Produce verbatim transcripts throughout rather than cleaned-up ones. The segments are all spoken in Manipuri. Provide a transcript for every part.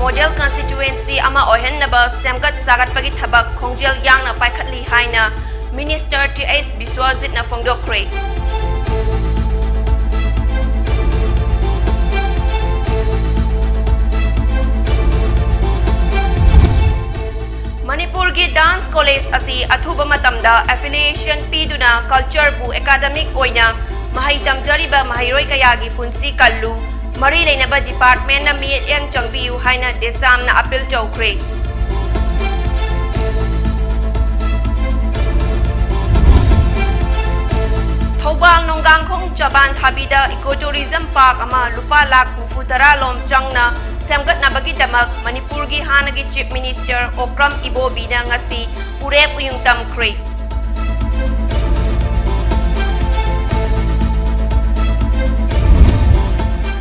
ꯃꯣꯗꯦꯜ ꯀꯟꯁꯇꯤꯇ꯭ꯌꯨꯑꯦꯟꯁꯤ ꯑꯃ ꯑꯣꯏꯍꯟꯅꯕ ꯁꯦꯝꯒꯠ ꯁꯥꯒꯠꯄꯒꯤ ꯊꯕꯛ ꯈꯣꯡꯖꯦꯜ ꯌꯥꯡꯅ ꯄꯥꯏꯈꯠꯂꯤ ꯍꯥꯏꯅ ꯃꯤꯅꯤꯁꯇꯔ ꯇꯤ ꯑꯩꯆ ꯕꯤꯁ꯭ꯋꯖꯤꯠꯅ ꯐꯣꯡꯗꯣꯛꯈ꯭ꯔꯦ꯫ ꯃꯅꯤꯄꯨꯔꯒꯤ ꯗꯥꯟꯁ ꯀꯣꯂꯦꯖ ꯑꯁꯤ ꯑꯊꯨꯕ ꯃꯇꯝꯗ ꯑꯦꯐꯤꯂꯤꯌꯦꯁꯟ ꯄꯤꯗꯨꯅ ꯀꯜꯆꯔꯕꯨ ꯑꯦꯀꯥꯗꯃꯤꯛ ꯑꯣꯏꯅ ꯃꯍꯩ ꯇꯝꯖꯔꯤꯕ ꯃꯍꯩꯔꯣꯏ ꯀꯌꯥꯒꯤ ꯄꯨꯟꯁꯤ ꯀꯜꯂꯨ, ꯃꯔꯤ ꯂꯩꯅꯕ ꯗꯤꯄꯥꯔꯠꯃꯦꯟꯅ ꯃꯤꯠꯌꯦꯡ ꯆꯪꯕꯤꯌꯨ ꯍꯥꯏꯅ ꯗꯦꯁꯥꯝꯅ ꯑꯄꯤꯜ ꯇꯧꯈ꯭ꯔꯦ꯫ ꯊꯧꯕꯥꯜ ꯅꯣꯡꯒꯥꯡꯈꯣꯡ ꯆꯕꯥꯟ ꯊꯥꯕꯤꯗ ꯏꯀꯣ ꯇꯨꯔꯤꯖꯝ ꯄꯥꯔꯛ ꯑꯃ ꯂꯨꯄꯥ ꯂꯥꯈ ꯍꯨꯝꯐꯨ ꯇꯔꯥ ꯂꯣꯝ ꯆꯪꯅ ꯁꯦꯝꯒꯠꯅꯕꯒꯤꯗꯃꯛ ꯃꯅꯤꯄꯨꯔꯒꯤ ꯍꯥꯟꯅꯒꯤ ꯆꯤꯐ ꯃꯤꯅꯤꯁꯇꯔ ꯑꯣꯀ꯭ꯔꯝ ꯏꯕꯣꯕꯤꯅ ꯉꯁꯤ ꯎꯔꯦꯞ ꯎꯌꯨꯡ ꯇꯝꯈ꯭ꯔꯦ꯫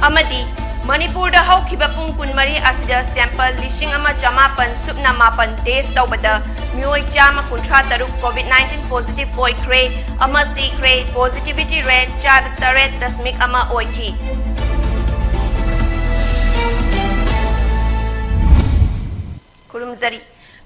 ꯑꯃꯗꯤ ꯃꯅꯤꯄꯨꯔꯗ ꯍꯧꯈꯤꯕ ꯄꯨꯡ ꯀꯨꯟꯃꯔꯤ ꯑꯁꯤꯗ ꯁꯦꯝꯄꯜ ꯂꯤꯁꯤꯡ ꯑꯃ ꯆꯃꯥꯄꯟ ꯁꯨꯞꯅ ꯃꯥꯄꯟ ꯇꯦꯁ ꯇꯧꯕꯗ ꯃꯤꯑꯣꯏ ꯆꯥꯝꯃ ꯀꯨꯟꯊ꯭ꯔꯥ ꯇꯔꯨꯛ ꯀꯣꯚꯤꯗ ꯅꯥꯏꯟꯇꯤꯟ ꯄꯣꯖꯤꯇꯤꯚ ꯑꯣꯏꯈ꯭ꯔꯦ, ꯑꯃ ꯁꯤꯈ꯭ꯔꯦ꯫ ꯄꯣꯖꯤꯇꯤꯚꯤꯇꯤ ꯔꯦꯠ ꯆꯥꯗ ꯇꯔꯦꯠ ꯗꯁꯃꯤꯛ ꯑꯃ ꯑꯣꯏꯈꯤ꯫ ꯈꯨꯔꯨꯝꯖꯔꯤ꯫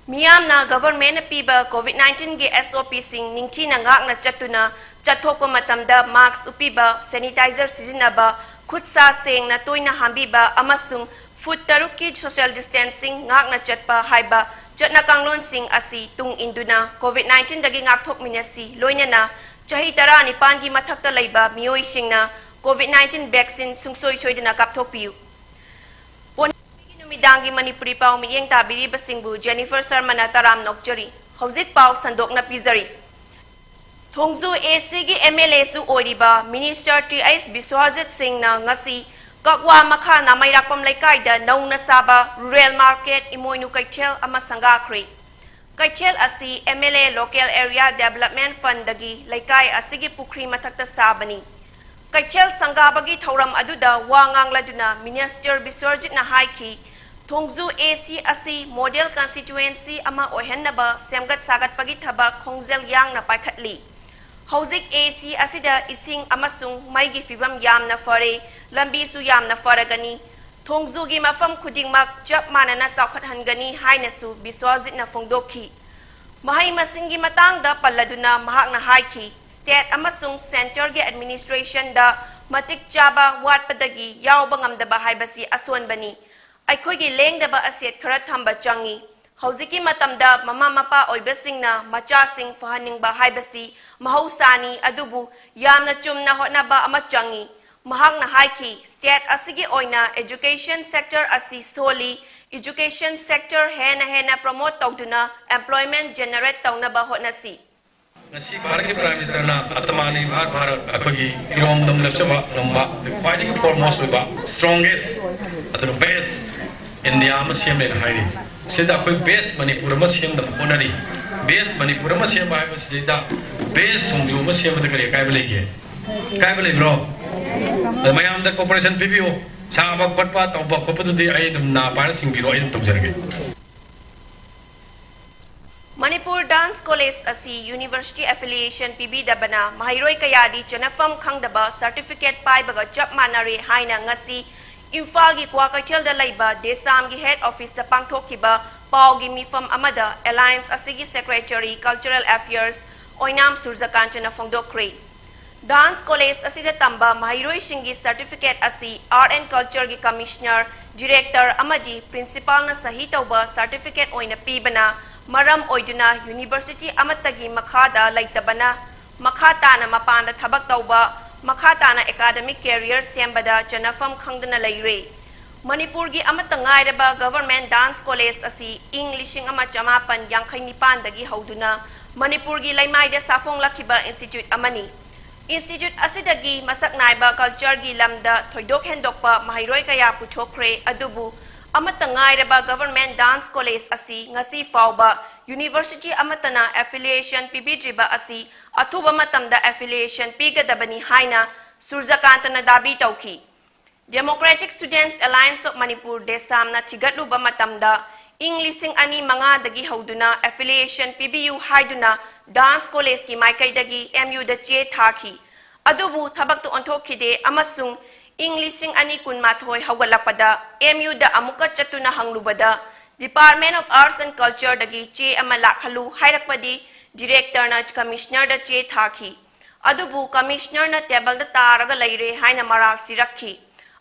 ꯃꯤꯌꯥꯝꯅ ꯒꯚꯔꯟꯃꯦꯟꯠꯅ ꯄꯤꯕ ꯀꯣꯚꯤꯗ ꯅꯥꯏꯟꯇꯤꯟꯒꯤ ꯑꯦꯁ ꯑꯣ ꯄꯤꯁꯤꯡ ꯅꯤꯡꯊꯤꯅ ꯉꯥꯛꯅ ꯆꯠꯇꯨꯅ ꯆꯠꯊꯣꯛꯄ ꯃꯇꯝꯗ ꯃꯥꯁꯛ ꯎꯞꯄꯤꯕ, ꯁꯦꯅꯤꯇꯥꯏꯖꯔ ꯁꯤꯖꯤꯟꯅꯕ, ꯈꯨꯠ ꯁꯥ ꯁꯦꯡꯅ ꯇꯣꯏꯅ ꯍꯥꯝꯕꯤꯕ ꯑꯃꯁꯨꯡ ꯐꯨꯠ ꯇꯔꯨꯛꯀꯤ ꯁꯣꯁꯤꯌꯦꯜ ꯗꯤꯁꯇꯦꯟꯁꯤꯡ ꯉꯥꯛꯅ ꯆꯠꯄ ꯍꯥꯏꯕ ꯆꯠꯅ ꯀꯥꯡꯂꯣꯟꯁꯤꯡ ꯑꯁꯤ ꯇꯨꯡ ꯏꯟꯗꯨꯅ ꯀꯣꯚꯤꯗ ꯅꯥꯏꯟꯇꯤꯟꯗꯒꯤ ꯉꯥꯛꯊꯣꯛꯃꯤꯟꯅꯁꯤ, ꯂꯣꯏꯅꯅ ꯆꯍꯤ ꯇꯔꯥꯅꯤꯄꯥꯟꯒꯤ ꯃꯊꯛꯇ ꯂꯩꯕ ꯃꯤꯑꯣꯏꯁꯤꯡꯅ ꯀꯣꯚꯤꯗ ꯅꯥꯏꯟꯇꯤꯟ ꯚꯦꯛꯁꯤꯟ ꯁꯨꯡꯁꯣꯏ ꯁꯣꯏꯗꯅ ꯀꯥꯞꯊꯣꯛꯄꯤꯌꯨ꯫ ꯄꯣꯟꯅꯤꯡꯕꯒꯤ ꯅꯨꯃꯤꯗꯥꯡꯒꯤ ꯃꯅꯤꯄꯨꯔꯤ ꯄꯥꯎ ꯃꯤꯠꯌꯦꯡ ꯇꯥꯕꯤꯔꯤꯕꯁꯤꯡꯕꯨ ꯖꯦꯅꯤꯐꯔ ꯁꯔꯃꯅ ꯇꯔꯥꯝ ꯅꯣꯛꯆꯔꯤ꯫ ꯍꯧꯖꯤꯛ ꯄꯥꯎ ꯁꯟꯗꯣꯛꯅ ꯄꯤꯖꯔꯤ꯫ ꯊꯣꯡꯖꯨ ꯑꯦ ꯁꯤꯒꯤ ꯑꯦꯝ ꯑꯦꯜ ꯑꯦꯁꯨ ꯑꯣꯏꯔꯤꯕ ꯃꯤꯅꯤꯁꯇꯔ ꯇꯤ ꯑꯩꯆ ꯕꯤꯁ꯭ꯋꯖꯤꯠ ꯁꯤꯡꯅ ꯉꯁꯤ ꯀꯛꯋꯥ ꯃꯈꯥ ꯅꯥꯃꯩꯔꯥꯛꯄꯝ ꯂꯩꯀꯥꯏꯗ ꯅꯧꯅ ꯁꯥꯕ ꯔꯨꯔꯦꯜ ꯃꯥꯔꯀꯦꯠ ꯏꯃꯣꯏꯅꯨ ꯀꯩꯊꯦꯜ ꯑꯃ ꯁꯪꯒꯥꯈ꯭ꯔꯦ꯫ ꯀꯩꯊꯦꯜ ꯑꯁꯤ M L A local area development ꯐꯟꯗꯒꯤ ꯂꯩꯀꯥꯏ ꯑꯁꯤꯒꯤ ꯄꯨꯈ꯭ꯔꯤ ꯃꯊꯛꯇ ꯁꯥꯕꯅꯤ꯫ ꯀꯩꯊꯦꯜ ꯁꯪꯒꯥꯕꯒꯤ ꯊꯧꯔꯝ ꯑꯗꯨꯗ ꯋꯥ ꯉꯥꯡꯂꯗꯨꯅ ꯃꯤꯅꯤꯁꯇꯔ ꯕꯤꯁ꯭ꯋꯖꯤꯠꯅ ꯍꯥꯏꯈꯤ, ꯊꯣꯡꯖꯨ ꯑꯦ ꯁꯤ ꯑꯁꯤ ꯃꯣꯗꯦꯜ ꯀꯟꯁꯇꯤꯇ꯭ꯌꯨꯑꯦꯟꯁꯤ ꯑꯃ ꯑꯣꯏꯍꯟꯅꯕ ꯁꯦꯝꯒꯠ ꯁꯥꯒꯠꯄꯒꯤ ꯊꯕꯛ ꯈꯣꯡꯖꯦꯜ ꯌꯥꯡꯅ ꯄꯥꯏꯈꯠꯂꯤ꯫ ꯍꯧꯖꯤꯛ ꯑꯦ ꯁꯤ ꯑꯁꯤꯗ ꯏꯁꯤꯡ ꯑꯃꯁꯨꯡ ꯃꯩꯒꯤ ꯐꯤꯚꯝ ꯌꯥꯝꯅ ꯐꯔꯦ, ꯂꯝꯕꯤꯁꯨ ꯌꯥꯝꯅ ꯐꯔꯒꯅꯤ꯫ ꯊꯣꯡꯖꯨꯒꯤ ꯃꯐꯝ ꯈꯨꯗꯤꯡꯃꯛ ꯆꯞ ꯃꯥꯟꯅꯅ ꯆꯥꯎꯈꯠꯍꯟꯒꯅꯤ ꯍꯥꯏꯅꯁꯨ ꯕꯤꯁ꯭ꯋꯖꯤꯠꯅ ꯐꯣꯡꯗꯣꯛꯈꯤ꯫ ꯃꯍꯩ ꯃꯁꯤꯡꯒꯤ ꯃꯇꯥꯡꯗ ꯄꯜꯂꯗꯨꯅ ꯃꯍꯥꯛꯅ ꯍꯥꯏꯈꯤ, state ꯑꯃꯁꯨꯡ centreꯒꯤ administrationꯗ ꯃꯇꯤꯛ ꯆꯥꯕ ꯋꯥꯠꯄꯗꯒꯤ ꯌꯥꯎꯕ ꯉꯝꯗꯕ ꯍꯥꯏꯕꯁꯤ ꯑꯁꯣꯟꯕꯅꯤ꯫ ꯑꯩꯈꯣꯏꯒꯤ ꯂꯦꯡꯗꯕ asset ꯈꯔ ꯊꯝꯕ ꯆꯪꯏ꯫ ꯍꯧꯖꯤꯛꯀꯤ ꯃꯇꯝꯗ ꯃꯃꯥ ꯃꯄꯥ ꯑꯣꯏꯕꯁꯤꯡꯅ ꯃꯆꯥꯁꯤꯡ ꯐꯍꯟꯅꯤꯡꯕ ꯍꯥꯏꯕꯁꯤ ꯃꯍꯧꯁꯥꯅꯤ, ꯑꯗꯨꯕꯨ ꯌꯥꯝꯅ ꯆꯨꯝꯅ ꯍꯣꯠꯅꯕ ꯑꯃ ꯆꯪꯏ꯫ ꯃꯍꯥꯛꯅ ꯍꯥꯏꯈꯤ, state ꯑꯁꯤꯒꯤ ꯑꯣꯏꯅ education sector ꯑꯁꯤ ꯁꯣꯜꯂꯤ꯫ Education sector ꯍꯦꯟꯅ ꯍꯦꯟꯅ promote ꯇꯧꯗꯨꯅ employment generate ꯇꯧꯅꯕ ꯍꯣꯠꯅꯁꯤ꯫ ꯉꯁꯤ ꯚꯥꯔꯠꯀꯤ Prime Ministerꯅ ꯑꯇꯃꯥꯅꯤ ꯚꯥꯔꯠ, ꯚꯥꯔꯠ, ꯑꯩꯈꯣꯏꯒꯤ ꯏꯔꯣꯝꯗꯝ ꯂꯦꯞꯆꯕ ꯉꯝꯕ, ꯈ꯭ꯋꯥꯏꯗꯒꯤ foremost ꯑꯣꯏꯕ, strongest, ꯑꯗꯨꯒ best India ꯑꯃ ꯁꯦꯝꯂꯦꯅ ꯍꯥꯏꯔꯤ꯫ ꯁꯤꯗ ꯑꯩꯈꯣꯏ best ꯃꯅꯤꯄꯨꯔ ꯑꯃ ꯁꯦꯝꯅꯕ ꯍꯣꯠꯅꯔꯤ꯫ Best ꯃꯅꯤꯄꯨꯔ ꯑꯃ ꯁꯦꯝꯕ ꯍꯥꯏꯕꯁꯤꯗꯩꯗ best ꯊꯣꯡꯖꯨ ꯑꯃ ꯁꯦꯝꯕꯗ ꯀꯔꯤ ꯑꯀꯥꯏꯕ ꯂꯩꯒꯦ? ꯑꯀꯥꯏꯕ ꯂꯩꯕ꯭ꯔꯣ? ꯑꯗ ꯃꯌꯥꯝꯗ cooperation ꯄꯤꯕꯤꯌꯨ꯫ ꯁꯥꯕ ꯈꯣꯠꯄ ꯇꯧꯕ ꯈꯣꯠꯄꯗꯨꯗꯤ ꯑꯩ ꯑꯗꯨꯝ ꯅꯥ ꯄꯥꯏꯔ ꯆꯤꯡꯕꯤꯔꯣ, ꯑꯩ ꯑꯗꯨꯝ ꯇꯧꯖꯔꯒꯦ꯫ ꯃꯅꯤꯄꯨꯔ Dance College ꯑꯁꯤ university affiliation ꯄꯤꯕꯤꯗꯕꯅ ꯃꯍꯩꯔꯣꯏ ꯀꯌꯥꯗꯤ ꯆꯟꯅꯐꯝ ꯈꯪꯗꯕ certificate ꯄꯥꯏꯕꯒ ꯆꯞ ꯃꯥꯟꯅꯔꯦ ꯍꯥꯏꯅ ꯉꯁꯤ ꯏꯝꯐꯥꯜꯒꯤ ꯀ꯭ꯋꯥꯀꯩꯊꯦꯜꯗ ꯂꯩꯕ ꯗꯦꯁꯥꯝꯒꯤ head officeꯇ ꯄꯥꯡꯊꯣꯛꯈꯤꯕ ꯄꯥꯎꯒꯤ ꯃꯤꯐꯝ ꯑꯃꯗ alliance ꯑꯁꯤꯒꯤ secretary cultural affairs ꯑꯣꯏꯅꯥꯝ ꯁꯨꯔꯖꯀꯥꯟꯇꯅ ꯐꯣꯡꯗꯣꯛꯈ꯭ꯔꯦ꯫ Dance College ꯑꯁꯤꯗ ꯇꯝꯕ ꯃꯍꯩꯔꯣꯏꯁꯤꯡꯒꯤ certificate ꯑꯁꯤ Art and Cultureꯒꯤ Commissioner, Director ꯑꯃꯗꯤ Principalꯅ ꯁꯍꯤ ꯇꯧꯕ certificate ꯑꯣꯏꯅ ꯄꯤꯕꯅ ꯃꯔꯝ ꯑꯣꯏꯗꯨꯅ university ꯑꯃꯠꯇꯒꯤ ꯃꯈꯥꯗ ꯂꯩꯇꯕꯅ ꯃꯈꯥ ꯇꯥꯅ ꯃꯄꯥꯟꯗ ꯊꯕꯛ ꯇꯧꯕ, ꯃꯈꯥ ꯇꯥꯅ academic career ꯁꯦꯝꯕꯗ ꯆꯟꯅꯐꯝ ꯈꯪꯗꯅ ꯂꯩꯔꯦ꯫ ꯃꯅꯤꯄꯨꯔꯒꯤ ꯑꯃꯠꯇ ꯉꯥꯏꯔꯕ Government Dance College ꯑꯁꯤ ꯏꯪ ꯂꯤꯁꯤꯡ ꯑꯃ ꯆꯃꯥꯄꯟ ꯌꯥꯡꯈꯩ ꯅꯤꯄꯥꯟꯗꯒꯤ ꯍꯧꯗꯨꯅ ꯃꯅꯤꯄꯨꯔꯒꯤ ꯂꯩꯃꯥꯏꯗ ꯁꯥꯐꯣꯡꯂꯛꯈꯤꯕ institute ꯑꯃꯅꯤ꯫ Institute ꯑꯁꯤꯗꯒꯤ ꯃꯁꯛ ꯅꯥꯏꯕ cultureꯒꯤ ꯂꯝꯗ ꯊꯣꯏꯗꯣꯛ ꯍꯦꯟꯗꯣꯛꯄ ꯃꯍꯩꯔꯣꯏ ꯀꯌꯥ ꯄꯨꯊꯣꯛꯈ꯭ꯔꯦ, ꯑꯗꯨꯕꯨ ꯑꯃꯠꯇ ꯉꯥꯏꯔꯕ Government Dance College ꯑꯁꯤ ꯉꯁꯤ ꯐꯥꯎꯕ university ꯑꯃꯠꯇꯅ affiliation ꯄꯤꯕꯤꯗ꯭ꯔꯤꯕ ꯑꯁꯤ ꯑꯊꯨꯕ ꯃꯇꯝꯗ affiliation ꯄꯤꯒꯗꯕꯅꯤ ꯍꯥꯏꯅ ꯁꯨꯔꯖꯀꯥꯟꯇꯅ ꯗꯥꯕꯤ ꯇꯧꯈꯤ꯫ Democratic Students Alliance of Manipur, ꯗꯦꯁꯥꯝꯅ ꯊꯤꯒꯠꯂꯨꯕ ꯃꯇꯝꯗ, ꯏꯪ ꯂꯤꯁꯤꯡ ꯑꯅꯤ ꯃꯉꯥꯗꯒꯤ ꯍꯧꯗꯨꯅ affiliation ꯄꯤꯕꯤꯌꯨ ꯍꯥꯏꯗꯨꯅ Dance Collegeꯀꯤ ꯃꯥꯏꯀꯩꯗꯒꯤ MUꯗ ꯆꯦ ꯊꯥꯈꯤ꯫ ꯑꯗꯨꯕꯨ ꯊꯕꯛꯇ ꯑꯣꯟꯊꯣꯛꯈꯤꯗꯦ ꯑꯃꯁꯨꯡ ꯏꯪ ꯂꯤꯁꯤꯡ ꯑꯅꯤ ꯀꯨꯟꯃꯥꯊꯣꯏ ꯍꯧꯒꯠꯂꯛꯄꯗ ꯑꯦꯝ ꯌꯨꯗ ꯑꯃꯨꯛꯀ ꯆꯠꯇꯨꯅ ꯍꯪꯂꯨꯕꯗ Department of Arts and Cultureꯗꯒꯤ ꯆꯦ ꯑꯃ ꯂꯥꯛꯍꯜꯂꯨ ꯍꯥꯏꯔꯛꯄꯗꯤ Directorꯅ Commissionerꯗ ꯆꯦ ꯊꯥꯈꯤ꯫ ꯑꯗꯨꯕꯨ Commissionerꯅ tableꯗ ꯇꯥꯔꯒ ꯂꯩꯔꯦ ꯍꯥꯏꯅ ꯃꯔꯥꯜ ꯁꯤꯔꯛꯈꯤ꯫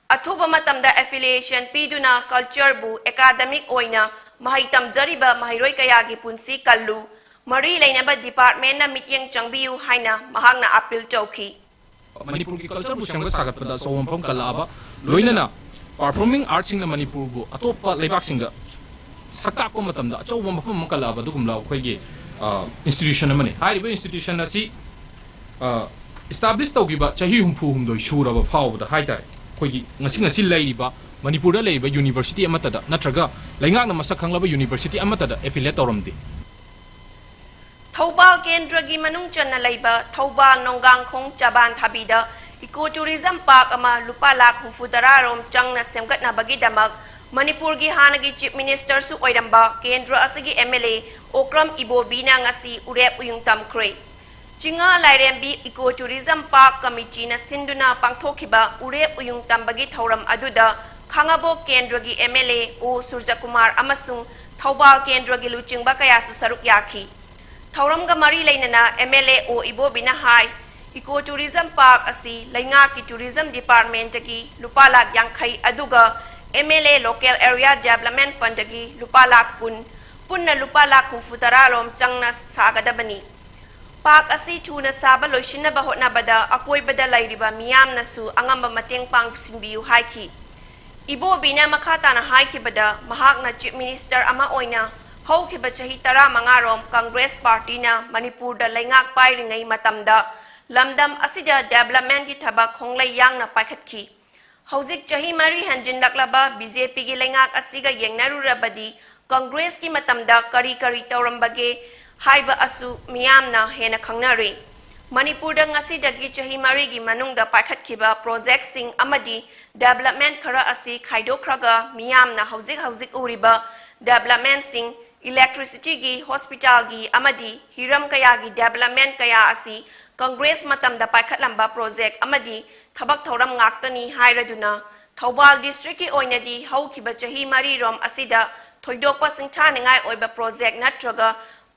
ꯑꯊꯨꯕ ꯃꯇꯝꯗ affiliation ꯄꯤꯗꯨꯅ cultureꯕꯨ academic ꯑꯣꯏꯅ ꯃꯍꯩ ꯇꯝꯖꯔꯤꯕ ꯃꯍꯩꯔꯣꯏ ꯀꯌꯥꯒꯤ ꯄꯨꯟꯁꯤ ꯀꯜꯂꯨ, ꯃꯔꯤ ꯂꯩꯅꯕ departmentꯅ ꯃꯤꯠꯌꯦꯡ ꯆꯪꯕꯤꯌꯨ ꯍꯥꯏꯅ ꯃꯍꯥꯛꯅ appeal ꯇꯧꯈꯤ꯫ ꯃꯅꯤꯄꯨꯔꯒꯤ cultureꯕꯨ ꯁꯦꯝꯒꯠ ꯁꯥꯒꯠꯄꯗ ꯑꯆꯧꯕ ꯃꯐꯝ ꯀꯜꯂꯛꯑꯕ, ꯂꯣꯏꯅꯅ performing artꯁꯤꯡꯅ ꯃꯅꯤꯄꯨꯔꯕꯨ ꯑꯇꯣꯞꯄ ꯂꯩꯕꯥꯛꯁꯤꯡꯗ ꯁꯛ ꯇꯥꯛꯄ ꯃꯇꯝꯗ ꯑꯆꯧꯕ ꯃꯐꯝ ꯑꯃ ꯀꯜꯂꯛꯑꯕ ꯑꯗꯨꯒꯨꯝꯂꯕ ꯑꯩꯈꯣꯏꯒꯤ, ꯑ, institution ꯑꯃꯅꯤ꯫ ꯍꯥꯏꯔꯤꯕ institution ꯑꯁꯤ, ꯑ, establish ꯇꯧꯈꯤꯕ ꯆꯍꯤ ꯍꯨꯝꯐꯨ ꯍꯨꯝꯗꯣꯏ ꯁꯨꯔꯕ ꯐꯥꯎꯕꯗ ꯍꯥꯏꯇꯥꯔꯦ, ꯑꯩꯈꯣꯏꯒꯤ ꯉꯁꯤ, ꯉꯁꯤ ꯂꯩꯔꯤꯕ, ꯃꯅꯤꯄꯨꯔꯗ ꯂꯩꯔꯤꯕ university ꯑꯃꯠꯇꯗ ꯅꯠꯇ꯭ꯔꯒ ꯂꯩꯉꯥꯛꯅ ꯃꯁꯛ ꯈꯪꯂꯕ university ꯑꯃꯠꯇꯗ affiliate ꯇꯧꯔꯝꯗꯦ꯫ ꯊꯧꯕꯥꯜ ꯀꯦꯟꯗ꯭ꯔꯒꯤ ꯃꯅꯨꯡ ꯆꯟꯅ ꯂꯩꯕ ꯊꯧꯕꯥꯜ ꯅꯣꯡꯒꯥꯡꯈꯣꯡ ꯆꯕꯥꯟ ꯊꯥꯕꯤꯗ eco tourism park ꯑꯃ ꯂꯨꯄꯥ ꯂꯥꯈ ꯍꯨꯝꯐꯨ ꯇꯔꯥ ꯔꯣꯝ ꯆꯪꯅ ꯁꯦꯝꯒꯠꯅꯕꯒꯤꯗꯃꯛ ꯃꯅꯤꯄꯨꯔꯒꯤ ꯍꯥꯟꯅꯒꯤ Chief Ministerꯁꯨ ꯑꯣꯏꯔꯝꯕ ꯀꯦꯟꯗ꯭ꯔ ꯑꯁꯤꯒꯤ MLA ꯑꯣꯀ꯭ꯔꯝ ꯏꯕꯣꯕꯤꯅ ꯉꯁꯤ ꯎꯔꯦꯞ ꯎꯌꯨꯡ ꯇꯝꯈ꯭ꯔꯦ꯫ ꯆꯤꯡꯉꯥ ꯂꯥꯏꯔꯦꯝꯕꯤ eco tourism park committeeꯅ ꯁꯤꯟꯗꯨꯅ ꯄꯥꯡꯊꯣꯛꯈꯤꯕ ꯎꯔꯦꯞ ꯎꯌꯨꯡ ꯇꯝꯕꯒꯤ ꯊꯧꯔꯝ ꯑꯗꯨꯗ ꯈꯥꯉꯕꯣꯛ ꯀꯦꯟꯗ꯭ꯔꯒꯤ MLA ꯑꯣ ꯁꯨꯔꯖꯀꯨꯃꯥꯔ ꯑꯃꯁꯨꯡ ꯊꯧꯕꯥꯜ ꯀꯦꯟꯗ꯭ꯔꯒꯤ ꯂꯨꯆꯤꯡꯕ ꯀꯌꯥꯁꯨ ꯁꯔꯨꯛ ꯌꯥꯈꯤ꯫ ꯊꯧꯔꯝꯒ ꯃꯔꯤ ꯂꯩꯅꯅ MLA ꯑꯣ ꯏꯕꯣꯕꯤꯅ ꯍꯥꯏ, eco tourism park ꯑꯁꯤ ꯂꯩꯉꯥꯛꯀꯤ tourism departmentꯇꯒꯤ ꯂꯨꯄꯥ ꯂꯥꯈ ꯌꯥꯡꯈꯩ ꯑꯗꯨꯒ MLA Local Area Development Fundꯗꯒꯤ ꯂꯨꯄꯥ ꯂꯥꯈ ꯀꯨꯟ, ꯄꯨꯟꯅ ꯂꯨꯄꯥ ꯂꯥꯈ ꯍꯨꯝꯐꯨ ꯇꯔꯥ ꯔꯣꯝ ꯆꯪꯅ ꯁꯥꯒꯗꯕꯅꯤ꯫ Park ꯑꯁꯤ ꯊꯨꯅ ꯁꯥꯕ ꯂꯣꯏꯁꯤꯟꯅꯕ ꯍꯣꯠꯅꯕꯗ ꯑꯀꯣꯏꯕꯗ ꯂꯩꯔꯤꯕ ꯃꯤꯌꯥꯝꯅꯁꯨ ꯑꯉꯝꯕ ꯃꯇꯦꯡ ꯄꯥꯡꯁꯤꯟꯕꯤꯌꯨ ꯍꯥꯏꯈꯤ꯫ ꯏꯕꯣꯕꯤꯅ ꯃꯈꯥ ꯇꯥꯅ ꯍꯥꯏꯈꯤꯕꯗ, ꯃꯍꯥꯛꯅ Chief Minister ꯑꯃ ꯑꯣꯏꯅ ꯍꯧꯈꯤꯕ ꯆꯍꯤ ꯇꯔꯥꯃꯉꯥ ꯔꯣꯝ Congress partyꯅ ꯃꯅꯤꯄꯨꯔꯗ ꯂꯩꯉꯥꯛ ꯄꯥꯏꯔꯤꯉꯩ ꯃꯇꯝꯗ ꯂꯝꯗꯝ ꯑꯁꯤꯗ developmentꯀꯤ ꯊꯕꯛ ꯈꯣꯡꯂꯩ ꯌꯥꯡꯅ ꯄꯥꯏꯈꯠꯈꯤ꯫ ꯍꯧꯖꯤꯛ ꯆꯍꯤ ꯃꯔꯤ ꯍꯟꯖꯤꯜꯂꯛꯂꯕ BJPꯒꯤ ꯂꯩꯉꯥꯛ ꯑꯁꯤꯒ ꯌꯦꯡꯅꯔꯨꯔꯕꯗꯤ Congressꯀꯤ ꯃꯇꯝꯗ ꯀꯔꯤ ꯀꯔꯤ ꯇꯧꯔꯝꯕꯒꯦ ꯍꯥꯏꯕ ꯑꯁꯨ ꯃꯤꯌꯥꯝꯅ ꯍꯦꯟꯅ ꯈꯪꯅꯔꯦ꯫ ꯃꯅꯤꯄꯨꯔꯗ ꯉꯁꯤꯗꯒꯤ ꯆꯍꯤ ꯃꯔꯤꯒꯤ ꯃꯅꯨꯡꯗ ꯄꯥꯏꯈꯠꯈꯤꯕ projectꯁꯤꯡ ꯑꯃꯗꯤ development ꯈꯔ ꯑꯁꯤ ꯈꯥꯏꯗꯣꯛꯈ꯭ꯔꯒ ꯃꯤꯌꯥꯝꯅ ꯍꯧꯖꯤꯛ ꯍꯧꯖꯤꯛ ꯎꯔꯤꯕ developmentꯁꯤꯡ, electricityꯒꯤ, hospitalꯒꯤ ꯑꯃꯗꯤ ꯍꯤꯔꯝ ꯀꯌꯥꯒꯤ development ꯀꯌꯥ ꯑꯁꯤ ꯀꯪꯒ꯭ꯔꯦꯁ ꯃꯇꯝꯗ ꯄꯥꯏꯈꯠꯂꯝꯕ ꯄ꯭ꯔꯣꯖꯦꯛ ꯑꯃꯗꯤ ꯊꯕꯛ ꯊꯧꯔꯝ ꯉꯥꯛꯇꯅꯤ ꯍꯥꯏꯔꯗꯨꯅ, ꯊꯧꯕꯥꯜ ꯗꯤꯁꯇ꯭ꯔꯤꯛꯀꯤ ꯑꯣꯏꯅꯗꯤ ꯍꯧꯈꯤꯕ ꯆꯍꯤ ꯃꯔꯤꯔꯣꯝ ꯑꯁꯤꯗ ꯊꯣꯏꯗꯣꯛꯄ ꯁꯤꯡꯊꯥꯅꯤꯡꯉꯥꯏ ꯑꯣꯏꯕ ꯄ꯭ꯔꯣꯖꯦꯛ ꯅꯠꯇ꯭ꯔꯒ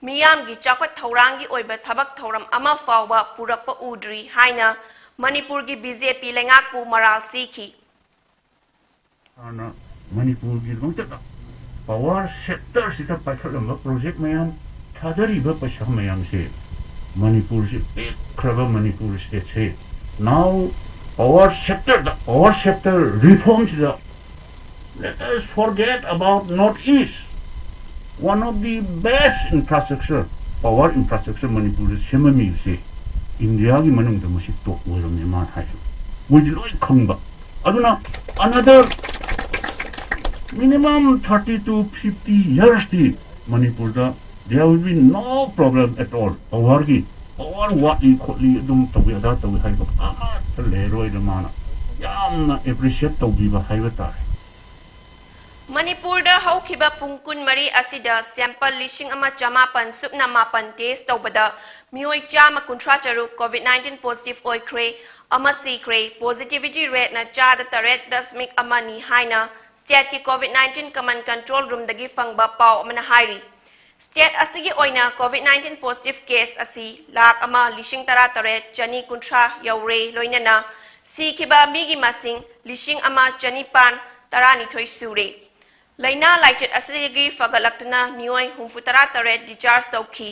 ꯃꯤꯌꯥꯝꯒꯤ ꯆꯥꯎꯈꯠ ꯊꯧꯔꯥꯡꯒꯤ ꯑꯣꯏꯕ ꯊꯕꯛ ꯊꯧꯔꯝ ꯑꯃ ꯐꯥꯎꯕ ꯄꯨꯔꯛꯄ ꯎꯗ꯭ꯔꯤ ꯍꯥꯏꯅ ꯃꯅꯤꯄꯨꯔꯒꯤ ꯕꯤ ꯖꯦ ꯄꯤ ꯂꯩꯉꯥꯛꯄꯨ ꯃꯔꯥꯜ ꯁꯤꯈꯤ꯫ ꯍꯥꯟꯅ ꯃꯅꯤꯄꯨꯔꯒꯤꯗꯃꯛꯇ ꯄꯋꯥꯔ ꯁꯦꯛꯇꯔꯁꯤꯗ ꯄꯥꯏꯈꯠꯂꯝꯕ ꯄ꯭ꯔꯣꯖꯦꯛ ꯃꯌꯥꯝ, ꯊꯥꯗꯔꯤꯕ ꯄꯩꯁꯥ ꯃꯌꯥꯝꯁꯦ, ꯃꯅꯤꯄꯨꯔꯁꯤ ꯄꯤꯛꯈ꯭ꯔꯕ ꯃꯅꯤꯄꯨꯔ ꯁ꯭ꯇꯦꯠꯁꯦ, now power sector ꯗ, power sector reform ꯁꯤꯗ, let us forget about North East, one of the best infrastructure, power infrastructure ꯃꯅꯤꯄꯨꯔꯗ ꯁꯦꯝꯃꯝꯃꯤꯕꯁꯦ ꯏꯟꯗꯤꯌꯥꯒꯤ ꯃꯅꯨꯡꯗ ꯃꯁꯤ ꯇꯣꯞ ꯑꯣꯏꯔꯝꯃꯦ ꯃꯥꯅ ꯍꯥꯏꯁꯦ꯫ ꯃꯣꯏꯗꯤ ꯂꯣꯏ ꯈꯪꯕ꯫ ꯑꯗꯨꯅ another minimum thirty to fifty years ꯇꯤ ꯃꯅꯤꯄꯨꯔꯗ there will be no problem at all꯫ ꯄꯋꯥꯔꯒꯤ, ꯄꯋꯥꯔ ꯋꯥꯠꯂꯤ ꯈꯣꯠꯂꯤ ꯑꯗꯨꯝ ꯇꯧꯏ ꯑꯗꯥ ꯇꯧꯏ ꯍꯥꯏꯕ ꯑꯃꯠꯇ ꯂꯩꯔꯔꯣꯏꯅ ꯃꯥꯅ ꯌꯥꯝꯅ ꯑꯦꯄ꯭ꯔꯤꯁꯤꯌꯦꯠ ꯇꯧꯕꯤꯕ ꯍꯥꯏꯕ ꯇꯥꯔꯦ꯫ ꯃꯅꯤꯄꯨꯔꯗ ꯍꯧꯈꯤꯕ ꯄꯨꯡ ꯀꯨꯟꯃꯔꯤ ꯑꯁꯤꯗ ꯁꯦꯝꯄꯜ ꯂꯤꯁꯤꯡ ꯑꯃ ꯆꯃꯥꯄꯟ ꯁꯨꯞꯅ ꯃꯥꯄꯟ ꯇꯦꯁ ꯇꯧꯕꯗ ꯃꯤꯑꯣꯏ ꯆꯥꯝꯃ ꯀꯨꯟꯊ꯭ꯔꯥ ꯇꯔꯨꯛ ꯀꯣꯚꯤꯗ ꯅꯥꯏꯟꯇꯤꯟ ꯄꯣꯖꯤꯇꯤꯚ ꯑꯣꯏꯈ꯭ꯔꯦ, ꯑꯃ ꯁꯤꯈ꯭ꯔꯦ꯫ ꯄꯣꯖꯤꯇꯤꯚꯤꯇꯤ ꯔꯦꯠꯅ ꯆꯥꯗ ꯇꯔꯦꯠ ꯗꯁꯃꯤꯛ ꯑꯃꯅꯤ ꯍꯥꯏꯅ ꯁ꯭ꯇꯦꯠꯀꯤ ꯀꯣꯚꯤꯗ ꯅꯥꯏꯟꯇꯤꯟ ꯀꯃꯟ ꯀꯟꯇ꯭ꯔꯣꯜ ꯔꯨꯝꯗꯒꯤ ꯐꯪꯕ ꯄꯥꯎ ꯑꯃꯅ ꯍꯥꯏꯔꯤ꯫ ꯁ꯭ꯇꯦꯠ ꯑꯁꯤꯒꯤ ꯑꯣꯏꯅ ꯀꯣꯚꯤꯗ ꯅꯥꯏꯟꯇꯤꯟ ꯄꯣꯖꯤꯇꯤꯚ ꯀꯦꯁ ꯑꯁꯤ ꯂꯥꯈ ꯑꯃ ꯂꯤꯁꯤꯡ ꯇꯔꯥ ꯇꯔꯦꯠ ꯆꯅꯤ ꯀꯨꯟꯊ꯭ꯔꯥ ꯌꯧꯔꯦ, ꯂꯣꯏꯅꯅ ꯁꯤꯈꯤꯕ ꯃꯤꯒꯤ ꯃꯁꯤꯡ ꯂꯤꯁꯤꯡ ꯑꯃ ꯆꯅꯤꯄꯥꯟ ꯇꯔꯥꯅꯤꯊꯣꯏ ꯁꯨꯔꯦ꯫ ꯂꯥꯏꯅꯥ ꯂꯥꯏꯆꯠ ꯑꯁꯤꯗꯒꯤ ꯐꯒꯠꯂꯛꯇꯨꯅ ꯃꯤꯑꯣꯏ ꯍꯨꯝꯐꯨ ꯇꯔꯥ ꯇꯔꯦꯠ ꯗꯤꯁꯆꯥꯔꯖ ꯇꯧꯈꯤ꯫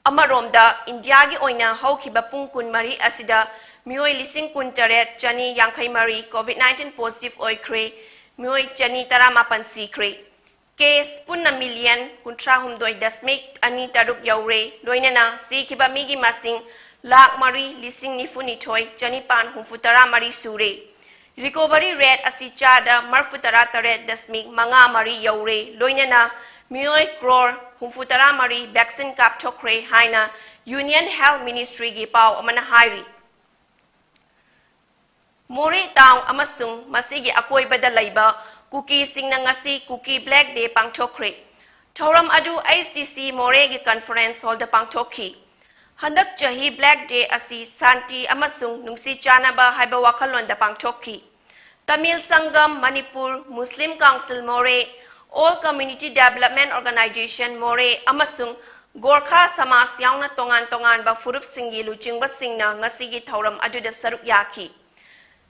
ꯑꯃꯔꯣꯝꯗ, ꯏꯟꯗꯤꯌꯥꯒꯤ ꯑꯣꯏꯅ ꯍꯧꯈꯤꯕ ꯄꯨꯡ ꯀꯨꯟꯃꯔꯤ ꯑꯁꯤꯗ ꯃꯤꯑꯣꯏ ꯂꯤꯁꯤꯡ ꯀꯨꯟ ꯇꯔꯦꯠ ꯆꯅꯤ ꯌꯥꯡꯈꯩ ꯃꯔꯤ ꯀꯣꯚꯤꯗ ꯅꯥꯏꯟꯇꯤꯟ ꯄꯣꯖꯤꯇꯤꯚ ꯑꯣꯏꯈ꯭ꯔꯦ, ꯃꯤꯑꯣꯏ ꯆꯅꯤ ꯇꯔꯥꯃꯥꯄꯟ ꯁꯤꯈ꯭ꯔꯦ꯫ ꯀꯦꯁ ꯄꯨꯟꯅ ꯃꯤꯂꯤꯌꯟ ꯀꯨꯟꯊ꯭ꯔꯥ ꯍꯨꯝꯗꯣꯏ ꯗꯁꯃꯤꯛ ꯑꯅꯤ ꯇꯔꯨꯛ ꯌꯧꯔꯦ, ꯂꯣꯏꯅꯅ ꯁꯤꯈꯤꯕ ꯃꯤꯒꯤ ꯃꯁꯤꯡ ꯂꯥꯈ ꯃꯔꯤ ꯂꯤꯁꯤꯡ ꯅꯤꯐꯨ ꯅꯤꯊꯣꯏ ꯆꯅꯤꯄꯥꯟ ꯍꯨꯝꯐꯨ ꯇꯔꯥ ꯃꯔꯤ ꯁꯨꯔꯦ꯫ ꯔꯤꯀꯣꯚꯔꯤ ꯔꯦꯠ ꯑꯁꯤ ꯆꯥꯗ ꯃꯔꯐꯨ ꯇꯔꯥ ꯇꯔꯦꯠ ꯗꯁꯃꯤꯛ ꯃꯉꯥ ꯃꯔꯤ ꯌꯧꯔꯦ, ꯂꯣꯏꯅꯅ ꯃꯤꯑꯣꯏ ꯀ꯭ꯔꯣꯔ ꯍꯨꯝꯐꯨ ꯇꯔꯥ ꯃꯔꯤ ꯚꯦꯛꯁꯤꯟ ꯀꯥꯞꯊꯣꯛꯈ꯭ꯔꯦ ꯍꯥꯏꯅ ꯌꯨꯅꯤꯌꯟ ꯍꯦꯜꯊ ꯃꯤꯅꯤꯁꯇ꯭ꯔꯤꯒꯤ ꯄꯥꯎ ꯑꯃꯅ ꯍꯥꯏꯔꯤ꯫ ꯃꯣꯔꯦ ꯇꯥꯎꯟ ꯑꯃꯁꯨꯡ ꯃꯁꯤꯒꯤ ꯑꯀꯣꯏꯕꯗ ꯂꯩꯕ ꯀꯨꯀꯤꯁꯤꯡꯅ ꯉꯁꯤ ꯀꯨꯀꯤ ꯕ꯭ꯂꯦꯛ ꯗꯦ ꯄꯥꯡꯊꯣꯛꯈ꯭ꯔꯦ꯫ ꯊꯧꯔꯝ ꯑꯗꯨ ꯑꯩꯆ ꯗꯤ ꯁꯤ ꯃꯣꯔꯦꯒꯤ ꯀꯟꯐꯔꯦꯟꯁ ꯍꯣꯜꯗ ꯄꯥꯡꯊꯣꯛꯈꯤ꯫ ꯍꯟꯗꯛ ꯆꯍꯤ Black Day ꯑꯁꯤ ꯁꯥꯟꯇꯤ ꯑꯃꯁꯨꯡ ꯅꯨꯡꯁꯤ ꯆꯥꯟꯅꯕ ꯍꯥꯏꯕ ꯋꯥꯈꯜꯂꯣꯟꯗ ꯄꯥꯡꯊꯣꯛꯈꯤ꯫ Tamil Sangam Manipur, Muslim Council Moreh, All Community Development Organization Moreh ꯑꯃꯁꯨꯡ Gorkha Samaj ꯌꯥꯎꯅ ꯇꯣꯉꯥꯟ ꯇꯣꯉꯥꯟꯕ ꯐꯨꯔꯨꯞꯁꯤꯡꯒꯤ ꯂꯨꯆꯤꯡꯕꯁꯤꯡꯅ ꯉꯁꯤꯒꯤ ꯊꯧꯔꯝ ꯑꯗꯨꯗ ꯁꯔꯨꯛ ꯌꯥꯈꯤ꯫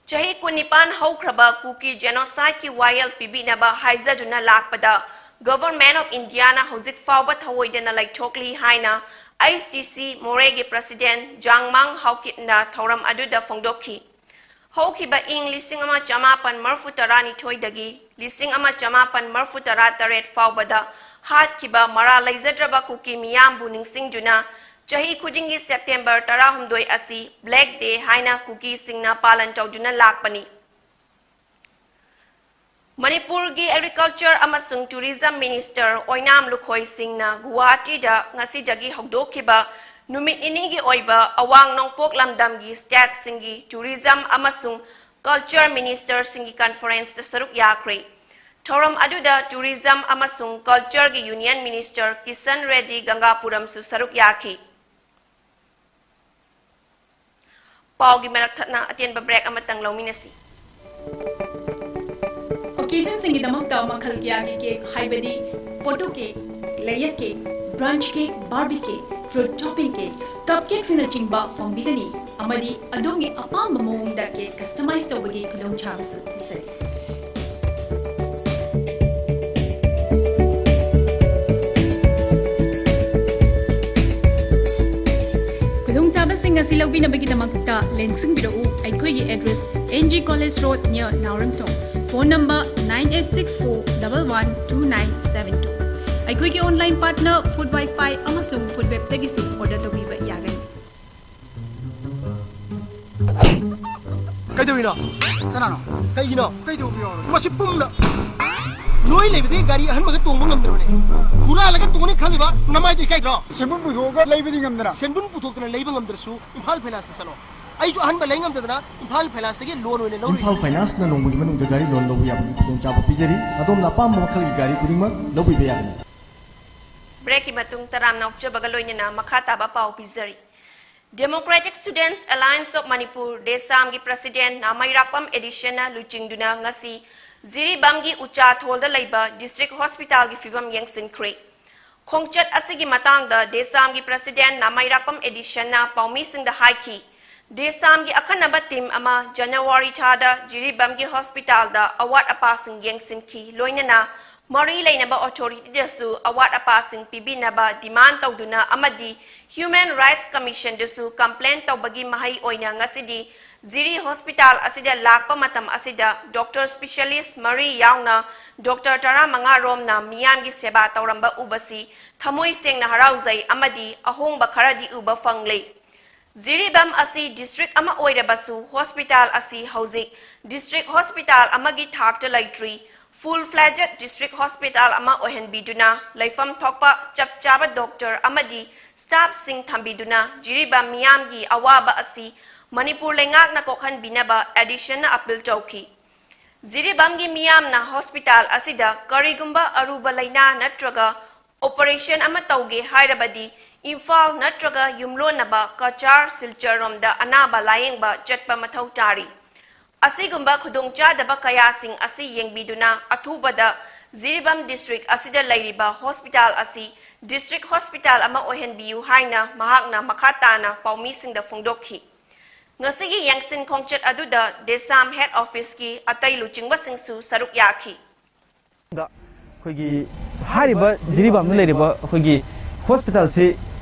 ꯆꯍꯤ ꯀꯨꯟꯅꯤꯄꯥꯟ ꯍꯧꯈ꯭ꯔꯕ ꯀꯨꯀꯤ genocide ꯀꯤ ꯋꯥꯌꯦꯜ ꯄꯤꯕꯤꯅꯕ ꯍꯥꯏꯖꯗꯨꯅ ꯂꯥꯛꯄꯗ Government of India ꯅ ꯍꯧꯖꯤꯛ ꯐꯥꯎꯕ ꯊꯧꯑꯣꯏꯗꯅ ꯂꯩꯊꯣꯛꯂꯤ ꯍꯥꯏꯅ H T C Moreh ꯒꯤ President ꯖꯥꯡꯃꯥꯡ ꯍꯥꯎꯀꯤꯞꯅ ꯊꯧꯔꯝ ꯑꯗꯨꯗ ꯐꯣꯡꯗꯣꯛꯈꯤ꯫ ꯍꯧꯈꯤꯕ ꯏꯪ ꯂꯤꯁꯤꯡ ꯑꯃ ꯆꯃꯥꯄꯟ ꯃꯔꯤꯐꯨ ꯇꯔꯥꯅꯤꯊꯣꯏꯗꯒꯤ ꯂꯤꯁꯤꯡ ꯑꯃ ꯆꯃꯥꯄꯟ ꯃꯔꯤꯐꯨ ꯇꯔꯥ ꯇꯔꯦꯠ ꯐꯥꯎꯕꯗ ꯍꯥꯠꯈꯤꯕ ꯃꯔꯥꯜ ꯂꯩꯖꯗ꯭ꯔꯕ ꯀꯨꯀꯤ ꯃꯤꯌꯥꯝꯕꯨ ꯅꯤꯡꯁꯤꯡꯗꯨꯅ ꯆꯍꯤ ꯈꯨꯗꯤꯡꯒꯤ September ꯇꯔꯥꯍꯨꯝꯗꯣꯏ ꯑꯁꯤ Black Day ꯍꯥꯏꯅ ꯀꯨꯀꯤꯁꯤꯡꯅ ꯄꯥꯂꯟ ꯇꯧꯗꯨꯅ ꯂꯥꯛꯄꯅꯤ꯫ ꯃꯅꯤꯄꯨꯔꯒꯤ Agriculture ꯑꯃꯁꯨꯡ Tourism Minister ꯑꯣꯏꯅꯥꯝ ꯂꯨꯈꯣꯏ ꯁꯤꯡꯅ ꯒꯨꯋꯥꯍꯥꯇꯤꯗ ꯉꯁꯤꯗꯒꯤ ꯍꯧꯗꯣꯛꯈꯤꯕ ꯅꯨꯃꯤꯠ ꯅꯤꯅꯤꯒꯤ ꯑꯣꯏꯕ ꯑꯋꯥꯡ ꯅꯣꯡꯄꯣꯛ ꯂꯝꯗꯝꯒꯤ state ꯁꯤꯡꯒꯤ Tourism ꯑꯃꯁꯨꯡ Culture Minister ꯁꯤꯡꯒꯤ conference ꯇ ꯁꯔꯨꯛ ꯌꯥꯈ꯭ꯔꯦ꯫ ꯊꯧꯔꯝ ꯑꯗꯨꯗ Tourism ꯑꯃꯁꯨꯡ Culture ꯒꯤ Union Minister ꯀꯤꯁꯟ ꯔꯦꯗꯤ ꯒꯪꯒꯥꯄꯨꯔꯝꯁꯨ ꯁꯔꯨꯛ ꯌꯥꯈꯤ꯫ ꯄꯥꯎꯒꯤ ꯃꯔꯛ ꯊꯠꯅ ꯑꯇꯦꯟꯕ break ꯑꯃꯇꯪ ꯂꯧꯃꯤꯟꯅꯁꯤ꯫ Occasion ꯁꯤꯡꯒꯤꯗꯃꯛꯇ ꯃꯈꯜ ꯀꯌꯥꯒꯤ cake, ꯍꯥꯏꯕꯗꯤ photo cake, layer cake, brunch cake, Barbie cake, fruit topping cake, cupcake ꯁꯤꯡꯅꯆꯤꯡꯕ ꯐꯪꯕꯤꯒꯅꯤ, ꯑꯃꯗꯤ ꯑꯗꯣꯝꯒꯤ ꯑꯄꯥꯝꯕ ꯃꯑꯣꯡꯗ cake customize ꯇꯧꯕꯒꯤ ꯈꯨꯗꯣꯡꯆꯥꯕꯁꯨ ꯄꯤꯖꯔꯤ꯫ ꯈꯨꯗꯣꯡꯆꯥꯕꯁꯤꯡ ꯑꯁꯤ ꯂꯧꯕꯤꯅꯕꯒꯤꯗꯃꯛꯇ ꯂꯦꯡꯁꯤꯟꯕꯤꯔꯛꯎ꯫ ꯑꯩꯈꯣꯏꯒꯤ address N G College Road near ꯅꯥꯎꯔꯦꯝꯊꯣꯡ꯫ Phone number nine eight six four double one two nine seven two꯫ ꯑꯩꯈꯣꯏꯒꯤ online partner Food Wi-Fi ꯑꯃꯁꯨꯡ Food Web ꯇꯒꯤꯁꯨ order ꯇꯧꯕꯤꯕ ꯌꯥꯒꯅꯤ꯫ ꯀꯩꯗꯧꯔꯤꯅꯣ? ꯀꯅꯥꯅꯣ? ꯀꯩꯒꯤꯅꯣ? ꯀꯩꯗꯧꯕ ꯌꯥꯎꯔꯒꯦ? ꯃꯁꯤ ꯄꯨꯝꯅ ꯂꯣꯏ ꯂꯩꯕꯗꯤ ꯒꯥꯔꯤ ꯑꯍꯟꯕꯒ ꯇꯣꯡꯕ ꯉꯝꯗ꯭ꯔꯕꯅꯦ꯫ ꯍꯨꯔꯥꯜꯂꯒ ꯇꯣꯡꯅꯤ ꯈꯜꯂꯤꯕ ꯅꯃꯥꯏꯗꯣ ꯏꯀꯥꯏꯗ꯭ꯔꯣ? ꯁꯦꯟꯕꯨꯟ ꯄꯨꯊꯣꯛꯑꯒ ꯂꯩꯕꯗꯤ ꯉꯝꯗꯅ꯫ ꯁꯦꯟꯕꯨꯟ ꯄꯨꯊꯣꯛꯇꯅ ꯂꯩꯕ ꯉꯝꯗ꯭ꯔꯁꯨ ꯏꯝꯐꯥꯜ ꯐꯥꯏꯅꯥꯟꯁꯇ ꯆꯠꯂꯣ꯫ ꯑꯩꯁꯨ ꯑꯍꯟꯕ ꯂꯩ ꯉꯝꯗꯗꯅ ꯏꯝꯐꯥꯜ ꯐꯥꯏꯅꯥꯟꯁꯇꯒꯤ loan ꯑꯣꯏꯅ ꯂꯧꯔꯨꯏ꯫ ꯏꯝꯐꯥꯜ ꯐꯥꯏꯅꯥꯟꯁꯅ ꯅꯣꯡꯃꯒꯤ ꯃꯅꯨꯡꯗ ꯒꯥꯔꯤ loan ꯂꯧꯕ ꯌꯥꯕꯒꯤ ꯈꯨꯗꯣꯡꯆꯥꯕ ꯄꯤꯖꯔꯤ꯫ ꯑꯗꯣꯝꯅ ꯑꯄꯥꯝꯕ ꯃꯈꯜꯒꯤ ꯒꯥꯔꯤ ꯈꯨꯗꯤꯡꯃꯛ ꯂꯧꯕꯤꯕ ꯌꯥꯒꯅꯤ꯫ Breakꯀꯤ ꯃꯇꯨꯡ ꯇꯔꯥꯝꯅ ꯑꯣꯛꯆꯕꯒ ꯂꯣꯏꯅꯅ ꯃꯈꯥ ꯇꯥꯕ ꯄꯥꯎ ꯄꯤꯖꯔꯤ꯫ Democratic Students Alliance of Manipur, ꯗꯦꯁꯥꯝꯒꯤ president ꯅꯥꯃꯩꯔꯥꯛꯄꯝ ꯑꯦꯗꯤꯁꯟꯅ ꯂꯨꯆꯤꯡꯗꯨꯅ ꯉꯁꯤ ꯖꯤꯔꯤꯕꯥꯝꯒꯤ ꯎꯆꯥꯊꯣꯜꯗ ꯂꯩꯕ district hospitalꯒꯤ ꯐꯤꯕꯝ ꯌꯦꯡꯁꯤꯟꯈ꯭ꯔꯦ꯫ ꯈꯣꯡꯆꯠ ꯑꯁꯤꯒꯤ ꯃꯇꯥꯡꯗ ꯗꯦꯁꯥꯝꯒꯤ president ꯅꯥꯃꯩꯔꯥꯛꯄꯝ ꯑꯦꯗꯤꯁꯟꯅ ꯄꯥꯎꯃꯤꯁꯤꯡꯗ ꯍꯥꯏꯈꯤ, ꯗꯦꯁꯥꯝꯒꯤ ꯑꯈꯟꯅꯕ team ꯑꯃ ꯖꯅꯋꯥꯔꯤ ꯊꯥꯗ ꯖꯤꯔꯤꯕꯥꯝꯒꯤ hospitalꯗ ꯑꯋꯥꯠ ꯑꯄꯥꯁꯤꯡ ꯌꯦꯡꯁꯤꯟꯈꯤ, ꯂꯣꯏꯅꯅ ꯃꯔꯤ ꯂꯩꯅꯕ authorityꯗꯁꯨ ꯑꯋꯥꯠ ꯑꯄꯥꯁꯤꯡ ꯄꯤꯕꯤꯅꯕ demand ꯇꯧꯗꯨꯅ ꯑꯃꯗꯤ Human Rights Commissionꯗꯁꯨ complain ꯇꯧꯕꯒꯤ ꯃꯍꯩ ꯑꯣꯏꯅ ꯉꯁꯤꯗꯤ ꯖꯤꯔꯤ hospital ꯑꯁꯤꯗ ꯂꯥꯛꯄ ꯃꯇꯝ ꯑꯁꯤꯗ doctor specialist ꯃꯔꯤ ꯌꯥꯎꯅ doctor ꯇꯔꯥꯃꯉꯥ ꯔꯣꯝꯅ ꯃꯤꯌꯥꯝꯒꯤ ꯁꯦꯕꯥ ꯇꯧꯔꯝꯕ ꯎꯕꯁꯤ ꯊꯃꯣꯏ ꯁꯦꯡꯅ ꯍꯔꯥꯎꯖꯩ ꯑꯃꯗꯤ ꯑꯍꯣꯡꯕ ꯈꯔꯗꯤ ꯎꯕ ꯐꯪꯂꯦ꯫ ꯖꯤꯔꯤꯕꯥꯝ ꯑꯁꯤ district ꯑꯃ ꯑꯣꯏꯔꯕꯁꯨ hospital ꯑꯁꯤ ꯍꯧꯖꯤꯛ district hospital ꯑꯃꯒꯤ ꯊꯥꯛꯇ ꯂꯩꯇ꯭ꯔꯤ꯫ Full fledged district hospital ꯑꯃ ꯑꯣꯏꯍꯟꯕꯤꯗꯨꯅ ꯂꯩꯐꯝ ꯊꯣꯛꯄ ꯆꯞ ꯆꯥꯕ doctor ꯑꯃꯗꯤ staffꯁꯤꯡ ꯊꯝꯕꯤꯗꯨꯅ ꯖꯤꯔꯤꯕꯥꯝ ꯃꯤꯌꯥꯝꯒꯤ ꯑꯋꯥꯕ ꯑꯁꯤ ꯃꯅꯤꯄꯨꯔ ꯂꯩꯉꯥꯛꯅ ꯀꯣꯛꯍꯟꯕꯤꯅꯕ ꯑꯦꯗꯤꯁꯟꯅ appeal ꯇꯧꯈꯤ꯫ ꯖꯤꯔꯤꯕꯥꯝꯒꯤ ꯃꯤꯌꯥꯝꯅ hospital ꯑꯁꯤꯗ ꯀꯔꯤꯒꯨꯝꯕ ꯑꯔꯨꯕ ꯂꯩꯅꯥ ꯅꯠꯇ꯭ꯔꯒ operation ꯑꯃ ꯇꯧꯒꯦ ꯍꯥꯏꯔꯕꯗꯤ ꯏꯝꯐꯥꯜ ꯅꯠꯇ꯭ꯔꯒ ꯌꯨꯝꯂꯣꯟꯅꯕ ꯀꯆꯥꯔ ꯁꯤꯜꯆꯔꯔꯣꯝꯗ ꯑꯅꯥꯕ ꯂꯥꯌꯦꯡꯕ ꯆꯠꯄ ꯃꯊꯧ ꯇꯥꯔꯤ꯫ ꯑꯁꯤꯒꯨꯝꯕ ꯈꯨꯗꯣꯡꯆꯥꯗꯕ ꯀꯌꯥꯁꯤꯡ ꯑꯁꯤ ꯌꯦꯡꯕꯤꯗꯨꯅ ꯑꯊꯨꯕꯗ ꯖꯤꯔꯤꯕꯥꯝ district ꯑꯁꯤꯗ ꯂꯩꯔꯤꯕ hospital ꯑꯁꯤ district hospital ꯑꯃ ꯑꯣꯏꯍꯟꯕꯤꯌꯨ ꯍꯥꯏꯅ ꯃꯍꯥꯛꯅ ꯃꯈꯥ ꯇꯥꯅ ꯄꯥꯎꯃꯤꯁꯤꯡꯗ ꯐꯣꯡꯗꯣꯛꯈꯤ꯫ ꯉꯁꯤꯒꯤ ꯌꯦꯡꯁꯤꯟ ꯈꯣꯡꯆꯠ ꯑꯗꯨꯗ ꯗꯦꯁꯥꯝ head officeꯀꯤ ꯑꯇꯩ ꯂꯨꯆꯤꯡꯕꯁꯤꯡꯁꯨ ꯁꯔꯨꯛ ꯌꯥꯈꯤ꯫ ꯑꯩꯈꯣꯏꯒꯤ ꯍꯥꯏꯔꯤꯕ ꯖꯤꯔꯤꯕꯥꯝꯗ ꯂꯩꯔꯤꯕ ꯑꯩꯈꯣꯏꯒꯤ hospitalꯁꯤ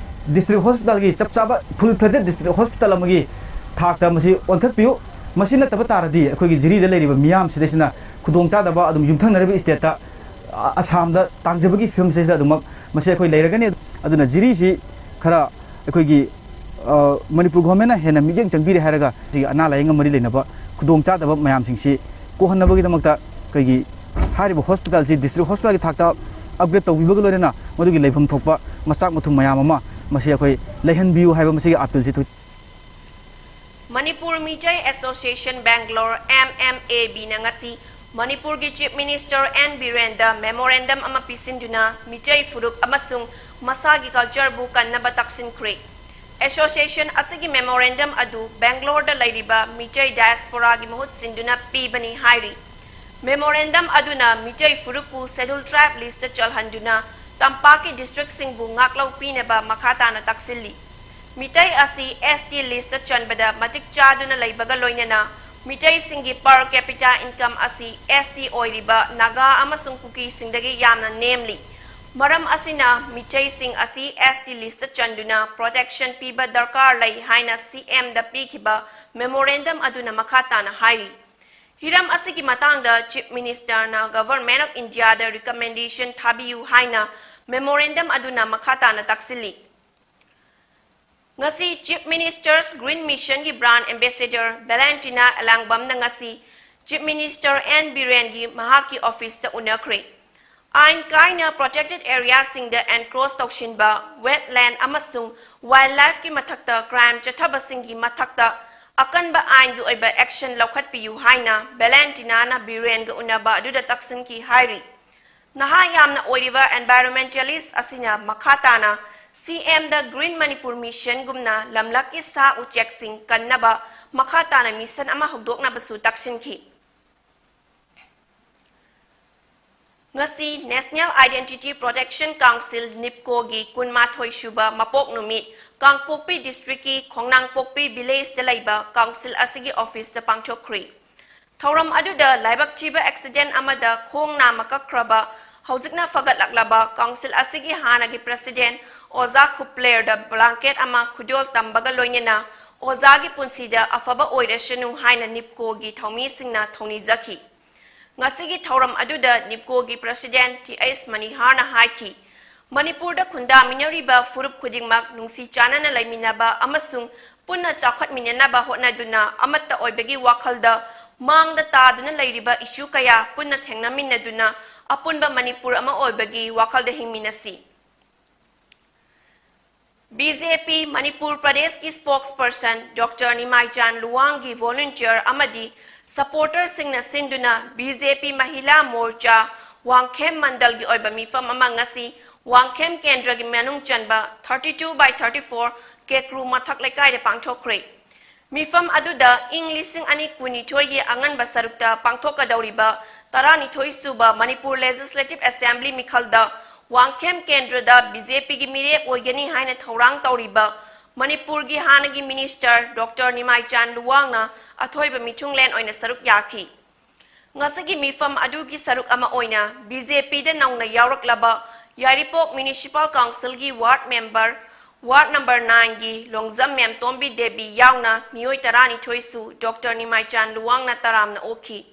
district hospitalꯒꯤ ꯆꯞ ꯆꯥꯕ full fledged district hospital ꯑꯃꯒꯤ ꯊꯥꯛꯇ ꯃꯁꯤ ꯑꯣꯟꯊꯠꯄꯤꯌꯨ꯫ ꯃꯁꯤ ꯅꯠꯇꯕ ꯇꯥꯔꯗꯤ ꯑꯩꯈꯣꯏꯒꯤ ꯖꯤꯔꯤꯗ ꯂꯩꯔꯤꯕ ꯃꯤꯌꯥꯝꯁꯤꯗꯩꯁꯤꯅ ꯈꯨꯗꯣꯡꯆꯥꯗꯕ ꯑꯗꯨꯝ ꯌꯨꯝꯊꯪꯅꯔꯤꯕ stateꯇ, ꯑ, ꯑꯁꯥꯝꯗ ꯇꯥꯡꯖꯕꯒꯤ ꯐꯤꯕꯝꯁꯤꯗ ꯑꯗꯨꯃꯛ ꯃꯁꯤ ꯑꯩꯈꯣꯏ ꯂꯩꯔꯒꯅꯤ꯫ ꯑꯗꯨꯅ ꯖꯤꯔꯤꯁꯤ ꯈꯔ ꯑꯩꯈꯣꯏꯒꯤ, ꯑ, ꯃꯅꯤꯄꯨꯔ governmentꯅ ꯍꯦꯟꯅ ꯃꯤꯠꯌꯦꯡ ꯆꯪꯕꯤꯔꯦ ꯍꯥꯏꯔꯒ ꯁꯤꯒꯤ ꯑꯅꯥ ꯂꯥꯌꯦꯡ ꯃꯔꯤ ꯂꯩꯅꯕ ꯈꯨꯗꯣꯡꯆꯥꯗꯕ ꯃꯌꯥꯝꯁꯤꯡꯁꯤ ꯀꯣꯛꯍꯟꯅꯕꯒꯤꯗꯃꯛꯇ ꯑꯩꯈꯣꯏꯒꯤ ꯍꯥꯏꯔꯤꯕ hospitalꯁꯤ district hospitalꯒꯤ ꯊꯥꯛꯇ upgrade ꯇꯧꯕꯤꯕꯒ ꯂꯣꯏꯅꯅ ꯃꯗꯨꯒꯤ ꯂꯩꯐꯝ ꯊꯣꯛꯄ ꯃꯆꯥꯛ ꯃꯊꯨꯝ ꯃꯌꯥꯝ ꯑꯃ ꯃꯁꯤ ꯑꯩꯈꯣꯏ ꯂꯩꯍꯟꯕꯤꯌꯨ ꯍꯥꯏꯕ ꯃꯁꯤꯒꯤ appealꯁꯤ ꯊꯣꯛ Manipur Meitei Association Bangalore, MMABꯅ ꯉꯁꯤ ꯃꯅꯤꯄꯨꯔꯒꯤ Chief Minister N ꯕꯤꯔꯦꯟꯗ memorandum ꯑꯃ ꯄꯤꯁꯤꯟꯗꯨꯅ ꯃꯤꯇꯩ ꯐꯨꯔꯨꯞ ꯑꯃꯁꯨꯡ ꯃꯁꯥꯒꯤ cultureꯕꯨ ꯀꯟꯅꯕ ꯇꯛꯁꯤꯟꯈ꯭ꯔꯦ꯫ Association ꯑꯁꯤꯒꯤ memorandum ꯑꯗꯨ Bangaloreꯗ ꯂꯩꯔꯤꯕ ꯃꯤꯇꯩ diasporaꯒꯤ ꯃꯍꯨꯠ ꯁꯤꯟꯗꯨꯅ ꯄꯤꯕꯅꯤ ꯍꯥꯏꯔꯤ꯫ Memorandum ꯑꯗꯨꯅ ꯃꯤꯇꯩ ꯐꯨꯔꯨꯞꯄꯨ Scheduled Tribe listꯇ ꯆꯜꯍꯟꯗꯨꯅ ꯇꯝꯄꯥꯛꯀꯤ districtꯁꯤꯡꯕꯨ ꯉꯥꯛꯂꯧ ꯄꯤꯅꯕ ꯃꯈꯥ ꯇꯥꯅ ꯇꯛꯁꯤꯜꯂꯤ꯫ ꯃꯤꯇꯩ ꯑꯁꯤ S T listꯇ ꯆꯟꯕꯗ ꯃꯇꯤꯛ ꯆꯥꯗꯨꯅ ꯂꯩꯕꯒ ꯂꯣꯏꯅꯅ ꯃꯤꯇꯩꯁꯤꯡꯒꯤ per capita income ꯑꯁꯤ S T ꯑꯣꯏꯔꯤꯕ ꯅꯥꯒꯥ ꯑꯃꯁꯨꯡ ꯀꯨꯀꯤꯁꯤꯡꯗꯒꯤ ꯌꯥꯝꯅ ꯅꯦꯝꯂꯤ꯫ ꯃꯔꯝ ꯑꯁꯤꯅ ꯃꯤꯇꯩꯁꯤꯡ ꯑꯁꯤ S T listꯇ ꯆꯟꯗꯨꯅ protection ꯄꯤꯕ ꯗꯔꯀꯥꯔ ꯂꯩ ꯍꯥꯏꯅ CMꯗ ꯄꯤꯈꯤꯕ memorandum ꯑꯗꯨꯅ ꯃꯈꯥ ꯇꯥꯅ ꯍꯥꯏꯔꯤ꯫ ꯍꯤꯔꯝ ꯑꯁꯤꯒꯤ ꯃꯇꯥꯡꯗ Chief Ministerꯅ Government of Indiaꯗ recommendation ꯊꯥꯕꯤꯌꯨ ꯍꯥꯏꯅ memorandum ꯑꯗꯨꯅ ꯃꯈꯥ ꯇꯥꯅ ꯇꯥꯛꯁꯤꯜꯂꯤ꯫ ꯉꯁꯤ Chief Minister's Green Missionꯒꯤ brand ambassador Valentina ꯑꯦꯂꯥꯡꯕꯝꯅ ꯉꯁꯤ Chief Minister N ꯕꯤꯔꯦꯟꯒꯤ ꯃꯍꯥꯛꯀꯤ officeꯇ ꯎꯅꯈ꯭ꯔꯦ꯫ ꯑꯥꯏꯟ ꯀꯥꯏꯅ protected areaꯁꯤꯡꯗ encroach ꯇꯧꯁꯤꯟꯕ, wetland ꯑꯃꯁꯨꯡ wildlifeꯀꯤ ꯃꯊꯛꯇ crime ꯆꯠꯊꯕꯁꯤꯡꯒꯤ ꯃꯊꯛꯇ ꯑꯀꯟꯕ ꯑꯥꯏꯟꯒꯤ ꯑꯣꯏꯕ action ꯂꯧꯈꯠꯄꯤꯌꯨ ꯍꯥꯏꯅ Valentinaꯅ ꯕꯤꯔꯦꯟꯒ ꯎꯅꯕ ꯑꯗꯨꯗ ꯇꯛꯁꯤꯟꯈꯤ ꯍꯥꯏꯔꯤ꯫ ꯅꯍꯥ ꯌꯥꯝꯅ ꯑꯣꯏꯔꯤꯕ environmentalist ꯑꯁꯤꯅ ꯃꯈꯥ ꯇꯥꯅ CMꯗ Green Manipur Missionꯒꯨꯝꯅ ꯂꯝꯂꯛꯀꯤ ꯁꯥ ꯎꯆꯦꯛꯁꯤꯡ ꯀꯟꯅꯕ ꯃꯈꯥ ꯇꯥꯅ mission ꯑꯃ ꯍꯧꯗꯣꯛꯅꯕꯁꯨ ꯇꯛꯁꯤꯟꯈꯤ꯫ ꯉꯁꯤ National Identity Protection Council, NEEPCOꯒꯤ ꯀꯨꯟꯃꯥꯊꯣꯏ ꯁꯨꯕ ꯃꯄꯣꯛ ꯅꯨꯃꯤꯠ ꯀꯥꯡꯄꯣꯛꯄꯤ districtꯀꯤ ꯈꯣꯡꯅꯥꯡꯄꯣꯛꯄꯤ villageꯇ ꯂꯩꯕ council ꯑꯁꯤꯒꯤ officeꯇ ꯄꯥꯡꯊꯣꯛꯈ꯭ꯔꯤ꯫ ꯊꯧꯔꯝ ꯑꯗꯨꯗ ꯂꯥꯏꯕꯛ ꯊꯤꯕ accident ꯑꯃꯗ ꯈꯣꯡ ꯅꯥꯝꯃ ꯀꯛꯈ꯭ꯔꯕ, ꯍꯧꯖꯤꯛꯅ ꯐꯒꯠꯂꯛꯂꯕ council ꯑꯁꯤꯒꯤ ꯍꯥꯟꯅꯒꯤ president ꯑꯣꯖꯥ ꯈꯨꯞꯂꯦꯔꯗ blanket ꯑꯃ ꯈꯨꯗꯣꯜ ꯇꯝꯕꯒ ꯂꯣꯏꯅꯅ ꯑꯣꯖꯥꯒꯤ ꯄꯨꯟꯁꯤꯗ ꯑꯐꯕ ꯑꯣꯏꯔꯁꯅꯨ ꯍꯥꯏꯅ NEEPCOꯒꯤ ꯊꯧꯃꯤꯁꯤꯡꯅ ꯊꯧꯅꯤꯖꯈꯤ꯫ ꯉꯁꯤꯒꯤ ꯊꯧꯔꯝ ꯑꯗꯨꯗ NEEPCOꯒꯤ president ꯇꯤ ꯑꯩꯆ ꯃꯅꯤꯍꯥꯔꯅ ꯍꯥꯏꯈꯤ, ꯃꯅꯤꯄꯨꯔꯗ ꯈꯨꯟꯗꯥꯃꯤꯟꯅꯔꯤꯕ ꯐꯨꯔꯨꯞ ꯈꯨꯗꯤꯡꯃꯛ ꯅꯨꯡꯁꯤ ꯆꯥꯟꯅꯅ ꯂꯩꯃꯤꯟꯅꯕ ꯑꯃꯁꯨꯡ ꯄꯨꯟꯅ ꯆꯥꯎꯈꯠꯃꯤꯟꯅꯅꯕ ꯍꯣꯠꯅꯗꯨꯅ ꯑꯃꯠꯇ ꯑꯣꯏꯕꯒꯤ ꯋꯥꯈꯜꯗ ꯃꯥꯡꯗ ꯇꯥꯗꯨꯅ ꯂꯩꯔꯤꯕ issue ꯀꯌꯥ ꯄꯨꯟꯅ ꯊꯦꯡꯅꯃꯤꯟꯅꯗꯨꯅ ꯑꯄꯨꯟꯕ ꯃꯅꯤꯄꯨꯔ ꯑꯃ ꯑꯣꯏꯕꯒꯤ ꯋꯥꯈꯜꯗ ꯍꯤꯡꯃꯤꯟꯅꯁꯤ꯫ ꯕꯤ ꯖꯦ ꯄꯤ ꯃꯅꯤꯄꯨꯔ ꯄ꯭ꯔꯗꯦꯁꯀꯤ spokesperson ꯗꯣꯛꯇꯔ ꯅꯤꯃꯥꯏꯆꯥꯟ ꯂꯨꯋꯥꯡꯒꯤ volunteer ꯑꯃꯗꯤ supporterꯁꯤꯡꯅ ꯁꯤꯟꯗꯨꯅ ꯕꯤ ꯖꯦ ꯄꯤ ꯃꯍꯤꯂꯥ ꯃꯣꯔꯆꯥ ꯋꯥꯡꯈꯦꯝ ꯃꯟꯗꯜꯒꯤ ꯑꯣꯏꯕ ꯃꯤꯐꯝ ꯑꯃ ꯉꯁꯤ ꯋꯥꯡꯈꯦꯝ ꯀꯦꯟꯗ꯭ꯔꯒꯤ ꯃꯅꯨꯡ ꯆꯟꯕ thirty two by thirty four ꯀꯦꯀ꯭ꯔꯨ ꯃꯊꯛ ꯂꯩꯀꯥꯏꯗ ꯄꯥꯡꯊꯣꯛꯈ꯭ꯔꯦ꯫ ꯃꯤꯐꯝ ꯑꯗꯨꯗ ꯏꯪ ꯂꯤꯁꯤꯡ ꯑꯅꯤ ꯀꯨꯟꯅꯤꯊꯣꯏꯒꯤ ꯑꯉꯟꯕ ꯁꯔꯨꯛꯇ ꯄꯥꯡꯊꯣꯛꯀꯗꯧꯔꯤꯕ ꯇꯔꯥꯅꯤꯊꯣꯏ ꯁꯨꯕ ꯃꯅꯤꯄꯨꯔ Legislative Assembly ꯃꯤꯈꯜꯗ ꯋꯥꯡꯈꯦꯝ ꯀꯦꯟꯗ꯭ꯔꯗ ꯕꯤ ꯖꯦ ꯄꯤꯒꯤ ꯃꯤꯔꯦꯞ ꯑꯣꯏꯒꯅꯤ ꯍꯥꯏꯅ ꯊꯧꯔꯥꯡ ꯇꯧꯔꯤꯕ ꯃꯅꯤꯄꯨꯔꯒꯤ ꯍꯥꯟꯅꯒꯤ minister ꯗꯣꯛꯇꯔ ꯅꯤꯃꯥꯏꯆꯥꯟ ꯂꯨꯋꯥꯡꯅ ꯑꯊꯣꯏꯕ ꯃꯤꯊꯨꯡꯂꯦꯟ ꯑꯣꯏꯅ ꯁꯔꯨꯛ ꯌꯥꯈꯤ꯫ ꯉꯁꯤꯒꯤ ꯃꯤꯐꯝ ꯑꯗꯨꯒꯤ ꯁꯔꯨꯛ ꯑꯃ ꯑꯣꯏꯅ ꯕꯤ ꯖꯦ ꯄꯤꯗ ꯅꯧꯅ ꯌꯥꯎꯔꯛꯂꯕ ꯌꯥꯏꯔꯤꯄꯣꯛ Municipal Councilꯒꯤ ward member, ward number nineꯒꯤ Longjam ꯃꯦꯝꯇꯣꯝꯕꯤ Devi ꯌꯥꯎꯅ ꯃꯤꯑꯣꯏ ꯇꯔꯥꯅꯤꯊꯣꯏꯁꯨ ꯗꯣꯛꯇꯔ ꯅꯤꯃꯥꯏꯆꯥꯟ ꯂꯨꯋꯥꯡꯅ ꯇꯔꯥꯝꯅ ꯑꯣꯛꯈꯤ꯫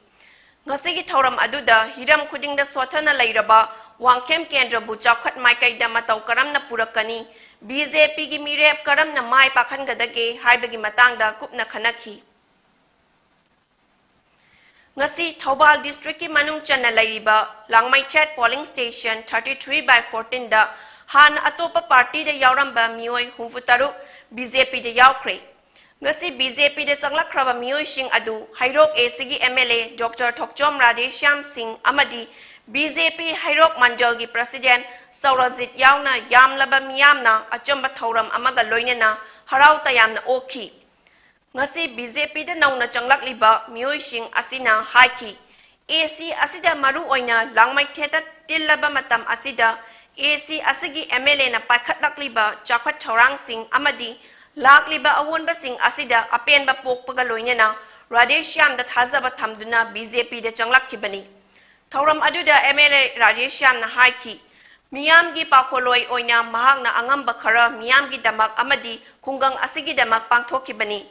ꯉꯁꯤꯒꯤ ꯊꯧꯔꯝ ꯑꯗꯨꯗ ꯍꯤꯔꯝ ꯈꯨꯗꯤꯡꯗ ꯁꯣꯠꯊꯅ ꯂꯩꯔꯕ ꯋꯥꯡꯈꯦꯝ ꯀꯦꯟꯗ꯭ꯔꯕꯨ ꯆꯥꯎꯈꯠ ꯃꯥꯏꯀꯩꯗ ꯃꯇꯧ ꯀꯔꯝꯅ ꯄꯨꯔꯛꯀꯅꯤ, ꯕꯤ ꯖꯦ ꯄꯤꯒꯤ ꯃꯤꯔꯦꯞ ꯀꯔꯝꯅ ꯃꯥꯏ ꯄꯥꯛꯍꯟꯒꯗꯒꯦ ꯍꯥꯏꯕꯒꯤ ꯃꯇꯥꯡꯗ ꯀꯨꯞꯅ ꯈꯟꯅꯈꯤ꯫ ꯉꯁꯤ ꯊꯧꯕꯥꯜ districtꯀꯤ ꯃꯅꯨꯡ ꯆꯟꯅ ꯂꯩꯔꯤꯕ ꯂꯥꯡꯃꯩꯊꯦꯠ polling station thirty three by fourteenꯗ ꯍꯥꯟꯅ ꯑꯇꯣꯞꯄ partyꯗ ꯌꯥꯎꯔꯝꯕ ꯃꯤꯑꯣꯏ ꯍꯨꯝꯐꯨ ꯇꯔꯨꯛ ꯕꯤ ꯖꯦ ꯄꯤꯗ ꯌꯥꯎꯈ꯭ꯔꯦ꯫ ꯉꯁꯤ ꯕꯤ ꯖꯦ ꯄꯤꯗ ꯆꯪꯂꯛꯈ꯭ꯔꯕ ꯃꯤꯑꯣꯏꯁꯤꯡ ꯑꯗꯨ ꯍꯩꯔꯣꯛ A Cꯒꯤ M L A doctor Thokchom Radheshyam Singh ꯑꯃꯗꯤ ꯕꯤ ꯖꯦ ꯄꯤ ꯍꯩꯔꯣꯛ ꯃꯟꯗꯜꯒꯤ president ꯁꯧꯔꯖꯤꯠ ꯌꯥꯎꯅ ꯌꯥꯝꯂꯕ ꯃꯤꯌꯥꯝꯅ ꯑꯆꯝꯕ ꯊꯧꯔꯝ ꯑꯃꯒ ꯂꯣꯏꯅꯅ ꯍꯔꯥꯎ ꯇꯌꯥꯝꯅ ꯑꯣꯛꯈꯤ꯫ ꯉꯁꯤ ꯕꯤ ꯖꯦ ꯄꯤꯗ ꯅꯧꯅ ꯆꯪꯂꯛꯂꯤꯕ ꯃꯤꯑꯣꯏꯁꯤꯡ ꯑꯁꯤꯅ ꯍꯥꯏꯈꯤ, A C ꯑꯁꯤꯗ ꯃꯔꯨ ꯑꯣꯏꯅ ꯂꯥꯡꯃꯩꯊꯦꯠꯇ ꯇꯤꯜꯂꯕ ꯃꯇꯝ ꯑꯁꯤꯗ A C ꯑꯁꯤꯒꯤ M L Aꯅ ꯄꯥꯏꯈꯠꯂꯛꯂꯤꯕ ꯆꯥꯎꯈꯠ ꯊꯧꯔꯥꯡꯁꯤꯡ ꯑꯃꯗꯤ ꯂꯥꯛꯂꯤꯕ ꯑꯑꯣꯟꯕꯁꯤꯡ ꯑꯁꯤꯗ ꯑꯄꯦꯟꯕ ꯄꯣꯛꯄꯒ ꯂꯣꯏꯅꯅ ꯔꯥꯙꯦꯁ꯭ꯌꯥꯝꯗ ꯊꯥꯖꯕ ꯊꯝꯗꯨꯅ ꯕꯤ ꯖꯦ ꯄꯤꯗ ꯆꯪꯂꯛꯈꯤꯕꯅꯤ꯫ ꯊꯧꯔꯝ ꯑꯗꯨꯗ M L A ꯔꯥꯙꯦꯁ꯭ꯌꯥꯝꯅ ꯍꯥꯏꯈꯤ, ꯃꯤꯌꯥꯝꯒꯤ ꯄꯥꯈꯣꯜꯂꯣꯏ ꯑꯣꯏꯅ ꯃꯍꯥꯛꯅ ꯑꯉꯝꯕ ꯈꯔ ꯃꯤꯌꯥꯝꯒꯤꯗꯃꯛ ꯑꯃꯗꯤ ꯈꯨꯡꯒꯪ ꯑꯁꯤꯒꯤꯗꯃꯛ ꯄꯥꯡꯊꯣꯛꯈꯤꯕꯅꯤ꯫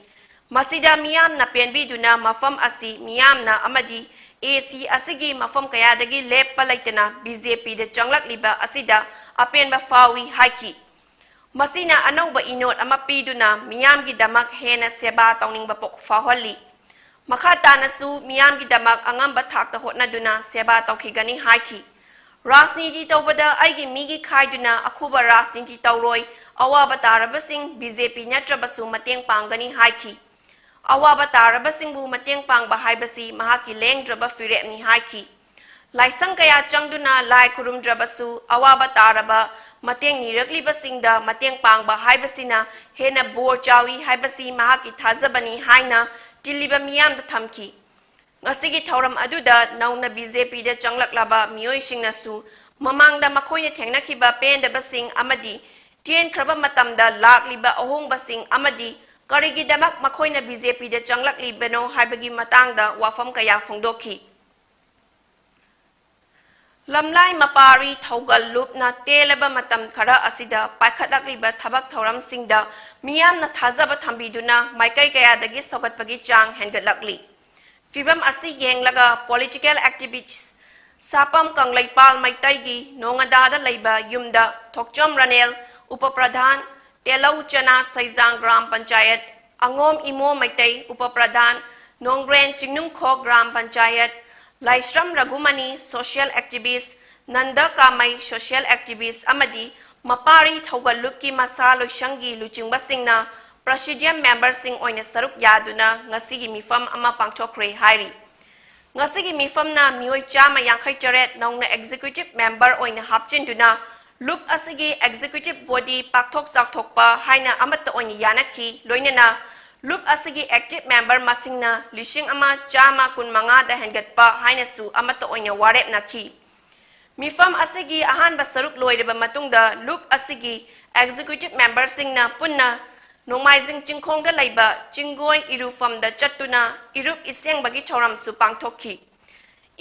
ꯃꯁꯤꯗ ꯃꯤꯌꯥꯝꯅ ꯄꯦꯟꯕꯤꯗꯨꯅ ꯃꯐꯝ ꯑꯁꯤ ꯃꯤꯌꯥꯝꯅ ꯑꯃꯗꯤ A C ꯑꯁꯤꯒꯤ ꯃꯐꯝ ꯀꯌꯥꯗꯒꯤ ꯂꯦꯞꯄ ꯂꯩꯇꯅ ꯕꯤ ꯖꯦ ꯄꯤꯗ ꯆꯪꯂꯛꯂꯤꯕ ꯑꯁꯤꯗ ꯑꯄꯦꯟꯕ ꯐꯥꯎꯏ ꯍꯥꯏꯈꯤ꯫ ꯃꯁꯤꯅ ꯑꯅꯧꯕ ꯏꯅꯣꯠ ꯑꯃ ꯄꯤꯗꯨꯅ ꯃꯤꯌꯥꯝꯒꯤꯗꯃꯛ ꯍꯦꯟꯅ ꯁꯦꯕꯥ ꯇꯧꯅꯤꯡꯕ ꯄꯣꯛ-, ꯐꯥꯎꯍꯜꯂꯤ꯫ ꯃꯈꯥ ꯇꯥꯅꯁꯨ ꯃꯤꯌꯥꯝꯒꯤꯗꯃꯛ ꯑꯉꯝꯕ ꯊꯥꯛꯇ ꯍꯣꯠꯅꯗꯨꯅ ꯁꯦꯕꯥ ꯇꯧꯈꯤꯒꯅꯤ ꯍꯥꯏꯈꯤ꯫ ꯔꯥꯖꯅꯤꯇꯤ ꯇꯧꯕꯗ ꯑꯩꯒꯤ ꯃꯤꯒꯤ ꯈꯥꯏꯗꯨꯅ ꯑꯈꯨꯕ ꯔꯥꯖꯅꯤꯇꯤ ꯇꯧꯔꯣꯏ, ꯑꯋꯥꯕ ꯇꯥꯔꯕꯁꯤꯡ ꯕꯤ ꯖꯦ ꯄꯤ ꯅꯠꯇ꯭ꯔꯕꯁꯨ ꯃꯇꯦꯡ ꯄꯥꯡꯒꯅꯤ ꯍꯥꯏꯈꯤ꯫ ꯑꯋꯥꯕ ꯇꯥꯔꯕꯁꯤꯡꯕꯨ ꯃꯇꯦꯡ ꯄꯥꯡꯕ ꯍꯥꯏꯕꯁꯤ ꯃꯍꯥꯛꯀꯤ ꯂꯦꯡꯗ꯭ꯔꯕ ꯐꯤꯔꯦꯞꯅꯤ ꯍꯥꯏꯈꯤ꯫ ꯂꯥꯏꯁꯪ ꯀꯌꯥ ꯆꯪꯗꯨꯅ ꯂꯥꯏ ꯈꯨꯔꯨꯝꯗ꯭ꯔꯕꯁꯨ ꯑꯋꯥꯕ ꯇꯥꯔꯕ ꯃꯇꯦꯡ ꯅꯤꯔꯛꯂꯤꯕꯁꯤꯡꯗ ꯃꯇꯦꯡ ꯄꯥꯡꯕ ꯍꯥꯏꯕꯁꯤꯅ ꯍꯦꯟꯅ ꯕꯣꯔ ꯆꯥꯎꯏ ꯍꯥꯏꯕꯁꯤ ꯃꯍꯥꯛꯀꯤ ꯊꯥꯖꯕꯅꯤ ꯍꯥꯏꯅ ꯇꯤꯜꯂꯤꯕ ꯃꯤꯌꯥꯝꯗ ꯊꯝꯈꯤ꯫ ꯉꯁꯤꯒꯤ ꯊꯧꯔꯝ ꯑꯗꯨꯗ ꯅꯧꯅ ꯕꯤ ꯖꯦ ꯄꯤꯗ ꯆꯪꯂꯛꯂꯕ ꯃꯤꯑꯣꯏꯁꯤꯡꯅꯁꯨ ꯃꯃꯥꯡꯗ ꯃꯈꯣꯏꯅ ꯊꯦꯡꯅꯈꯤꯕ ꯄꯦꯟꯗꯕꯁꯤꯡ ꯑꯃꯗꯤ ꯇꯦꯟꯈ꯭ꯔꯕ ꯃꯇꯝꯗ ꯂꯥꯛꯂꯤꯕ ꯑꯍꯣꯡꯕꯁꯤꯡ ꯑꯃꯗꯤ ꯀꯔꯤꯒꯤꯗꯃꯛ ꯃꯈꯣꯏꯅ ꯕꯤ ꯖꯦ ꯄꯤꯗ ꯆꯪꯂꯛꯂꯤꯕꯅꯣ ꯍꯥꯏꯕꯒꯤ ꯃꯇꯥꯡꯗ ꯋꯥꯐꯝ ꯀꯌꯥ ꯐꯣꯡꯗꯣꯛꯈꯤ꯫ ꯂꯝꯂꯥꯏ ꯃꯄꯥꯔꯤ ꯊꯧꯒꯜ ꯂꯨꯞꯅ ꯇꯦꯜꯂꯕ ꯃꯇꯝ ꯈꯔ ꯑꯁꯤꯗ ꯄꯥꯏꯈꯠꯂꯛꯂꯤꯕ ꯊꯕꯛ ꯊꯧꯔꯝꯁꯤꯡꯗ ꯃꯤꯌꯥꯝꯅ ꯊꯥꯖꯕ ꯊꯝꯕꯤꯗꯨꯅ ꯃꯥꯏꯀꯩ ꯀꯌꯥꯗꯒꯤ ꯁꯧꯒꯠꯄꯒꯤ ꯆꯥꯡ ꯍꯦꯟꯒꯠꯂꯛꯂꯤ꯫ ꯐꯤꯚꯝ ꯑꯁꯤ ꯌꯦꯡꯂꯒ political activist ꯁꯥꯄꯝ ꯀꯪꯂꯩꯄꯥꯜ ꯃꯩꯇꯩꯒꯤ ꯅꯣꯡꯉꯗꯥꯗ ꯂꯩꯕ ꯌꯨꯝꯗ ꯊꯣꯛꯆꯣꯝ ꯔꯥꯅꯦꯜ, ꯎꯄ ꯄ꯭ꯔꯙꯥꯟ, ꯇꯦꯂꯧ ꯆꯅꯥ ꯁꯩꯖꯥꯡ ꯒ꯭ꯔꯥꯝ ꯄꯟꯆꯥꯌꯠ, ꯑꯉꯣꯝ ꯏꯃꯣ ꯃꯩꯇꯩ, ꯎꯄ ꯄ꯭ꯔꯙꯥꯟ, ꯅꯣꯡꯒ꯭ꯔꯦꯟ ꯆꯤꯡꯅꯨꯡꯈꯣꯛ ꯒ꯭ꯔꯥꯝ ꯄꯟꯆꯥꯌꯠ, ꯂꯥꯏꯁ꯭ꯔꯝ ꯔꯘꯨꯃꯅꯤ social activist, Nanda ꯀꯥꯃꯩ social activist ꯑꯃꯗꯤ ꯃꯄꯥꯔꯤ ꯊꯧꯒꯜ ꯂꯨꯞꯀꯤ ꯃꯁꯥ ꯂꯣꯏꯁꯪꯒꯤ ꯂꯨꯆꯤꯡꯕꯁꯤꯡꯅ presidium memberꯁꯤꯡ ꯑꯣꯏꯅ ꯁꯔꯨꯛ ꯌꯥꯗꯨꯅ ꯉꯁꯤꯒꯤ ꯃꯤꯐꯝ ꯑꯃ ꯄꯥꯡꯊꯣꯛꯈ꯭ꯔꯦ ꯍꯥꯏꯔꯤ꯫ ꯉꯁꯤꯒꯤ ꯃꯤꯐꯝꯅ ꯃꯤꯑꯣꯏ ꯆꯥꯝꯃ ꯌꯥꯡꯈꯩ ꯇꯔꯦꯠ ꯅꯧꯅ executive member ꯑꯣꯏꯅ ꯍꯥꯞꯆꯤꯟꯗꯨꯅ ꯂꯨꯞ ꯑꯁꯤꯒꯤ executive body ꯄꯥꯛꯊꯣꯛ ꯆꯥꯎꯊꯣꯛꯄ ꯍꯥꯏꯅ ꯑꯃꯠꯇ ꯑꯣꯏꯅ ꯌꯥꯅꯈꯤ꯫ ꯂꯣꯏꯅꯅ ꯂꯨꯞ ꯑꯁꯤꯒꯤ active member ꯃꯁꯤꯡꯅ ꯂꯤꯁꯤꯡ ꯑꯃ ꯆꯥꯝꯃ ꯀꯨꯟꯃꯉꯥꯗ ꯍꯦꯟꯒꯠꯄ ꯍꯥꯏꯅꯁꯨ ꯑꯃꯠꯇ ꯑꯣꯏꯅ ꯋꯥꯔꯦꯞꯅꯈꯤ꯫ ꯃꯤꯐꯝ ꯑꯁꯤꯒꯤ ꯑꯍꯥꯟꯕ ꯁꯔꯨꯛ ꯂꯣꯏꯔꯕ ꯃꯇꯨꯡꯗ ꯂꯨꯞ ꯑꯁꯤꯒꯤ executive memberꯁꯤꯡꯅ ꯄꯨꯟꯅ ꯅꯣꯡꯃꯥꯏꯖꯤꯡ ꯆꯤꯡꯈꯣꯡꯗ ꯂꯩꯕ ꯆꯤꯡꯒꯣꯏ ꯏꯔꯨꯐꯝꯗ ꯆꯠꯇꯨꯅ ꯏꯔꯨꯞ ꯏꯁꯦꯡꯕꯒꯤ ꯊꯧꯔꯝꯁꯨ ꯄꯥꯡꯊꯣꯛꯈꯤ꯫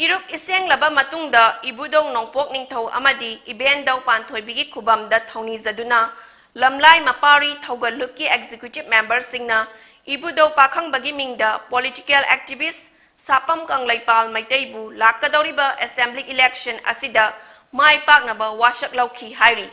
ꯏꯔꯨꯞ ꯏꯁꯦꯡꯂꯕ ꯃꯇꯨꯡꯗ ꯏꯕꯨꯙꯧ ꯅꯣꯡꯄꯣꯛ ꯅꯤꯡꯊꯧ ꯑꯃꯗꯤ ꯏꯕꯦꯟꯗꯧ ꯄꯥꯟꯊꯣꯏꯕꯤꯒꯤ ꯈꯨꯕꯝꯗ ꯊꯧꯅꯤꯖꯗꯨꯅ ꯂꯝꯂꯥꯏ ꯃꯄꯥꯔꯤ ꯊꯧꯒꯜ ꯂꯨꯞꯀꯤ executive memberꯁꯤꯡꯅ ꯏꯕꯨꯙꯧ ꯄꯥꯈꯪꯕꯒꯤ ꯃꯤꯡꯗ political activist ꯁꯥꯄꯝ ꯀꯪꯂꯩꯄꯥꯜ ꯃꯩꯇꯩꯕꯨ ꯂꯥꯛꯀꯗꯧꯔꯤꯕ assembly election ꯑꯁꯤꯗ ꯃꯥꯏ ꯄꯥꯛꯅꯕ ꯋꯥꯁꯛ ꯂꯧꯈꯤ ꯍꯥꯏꯔꯤ꯫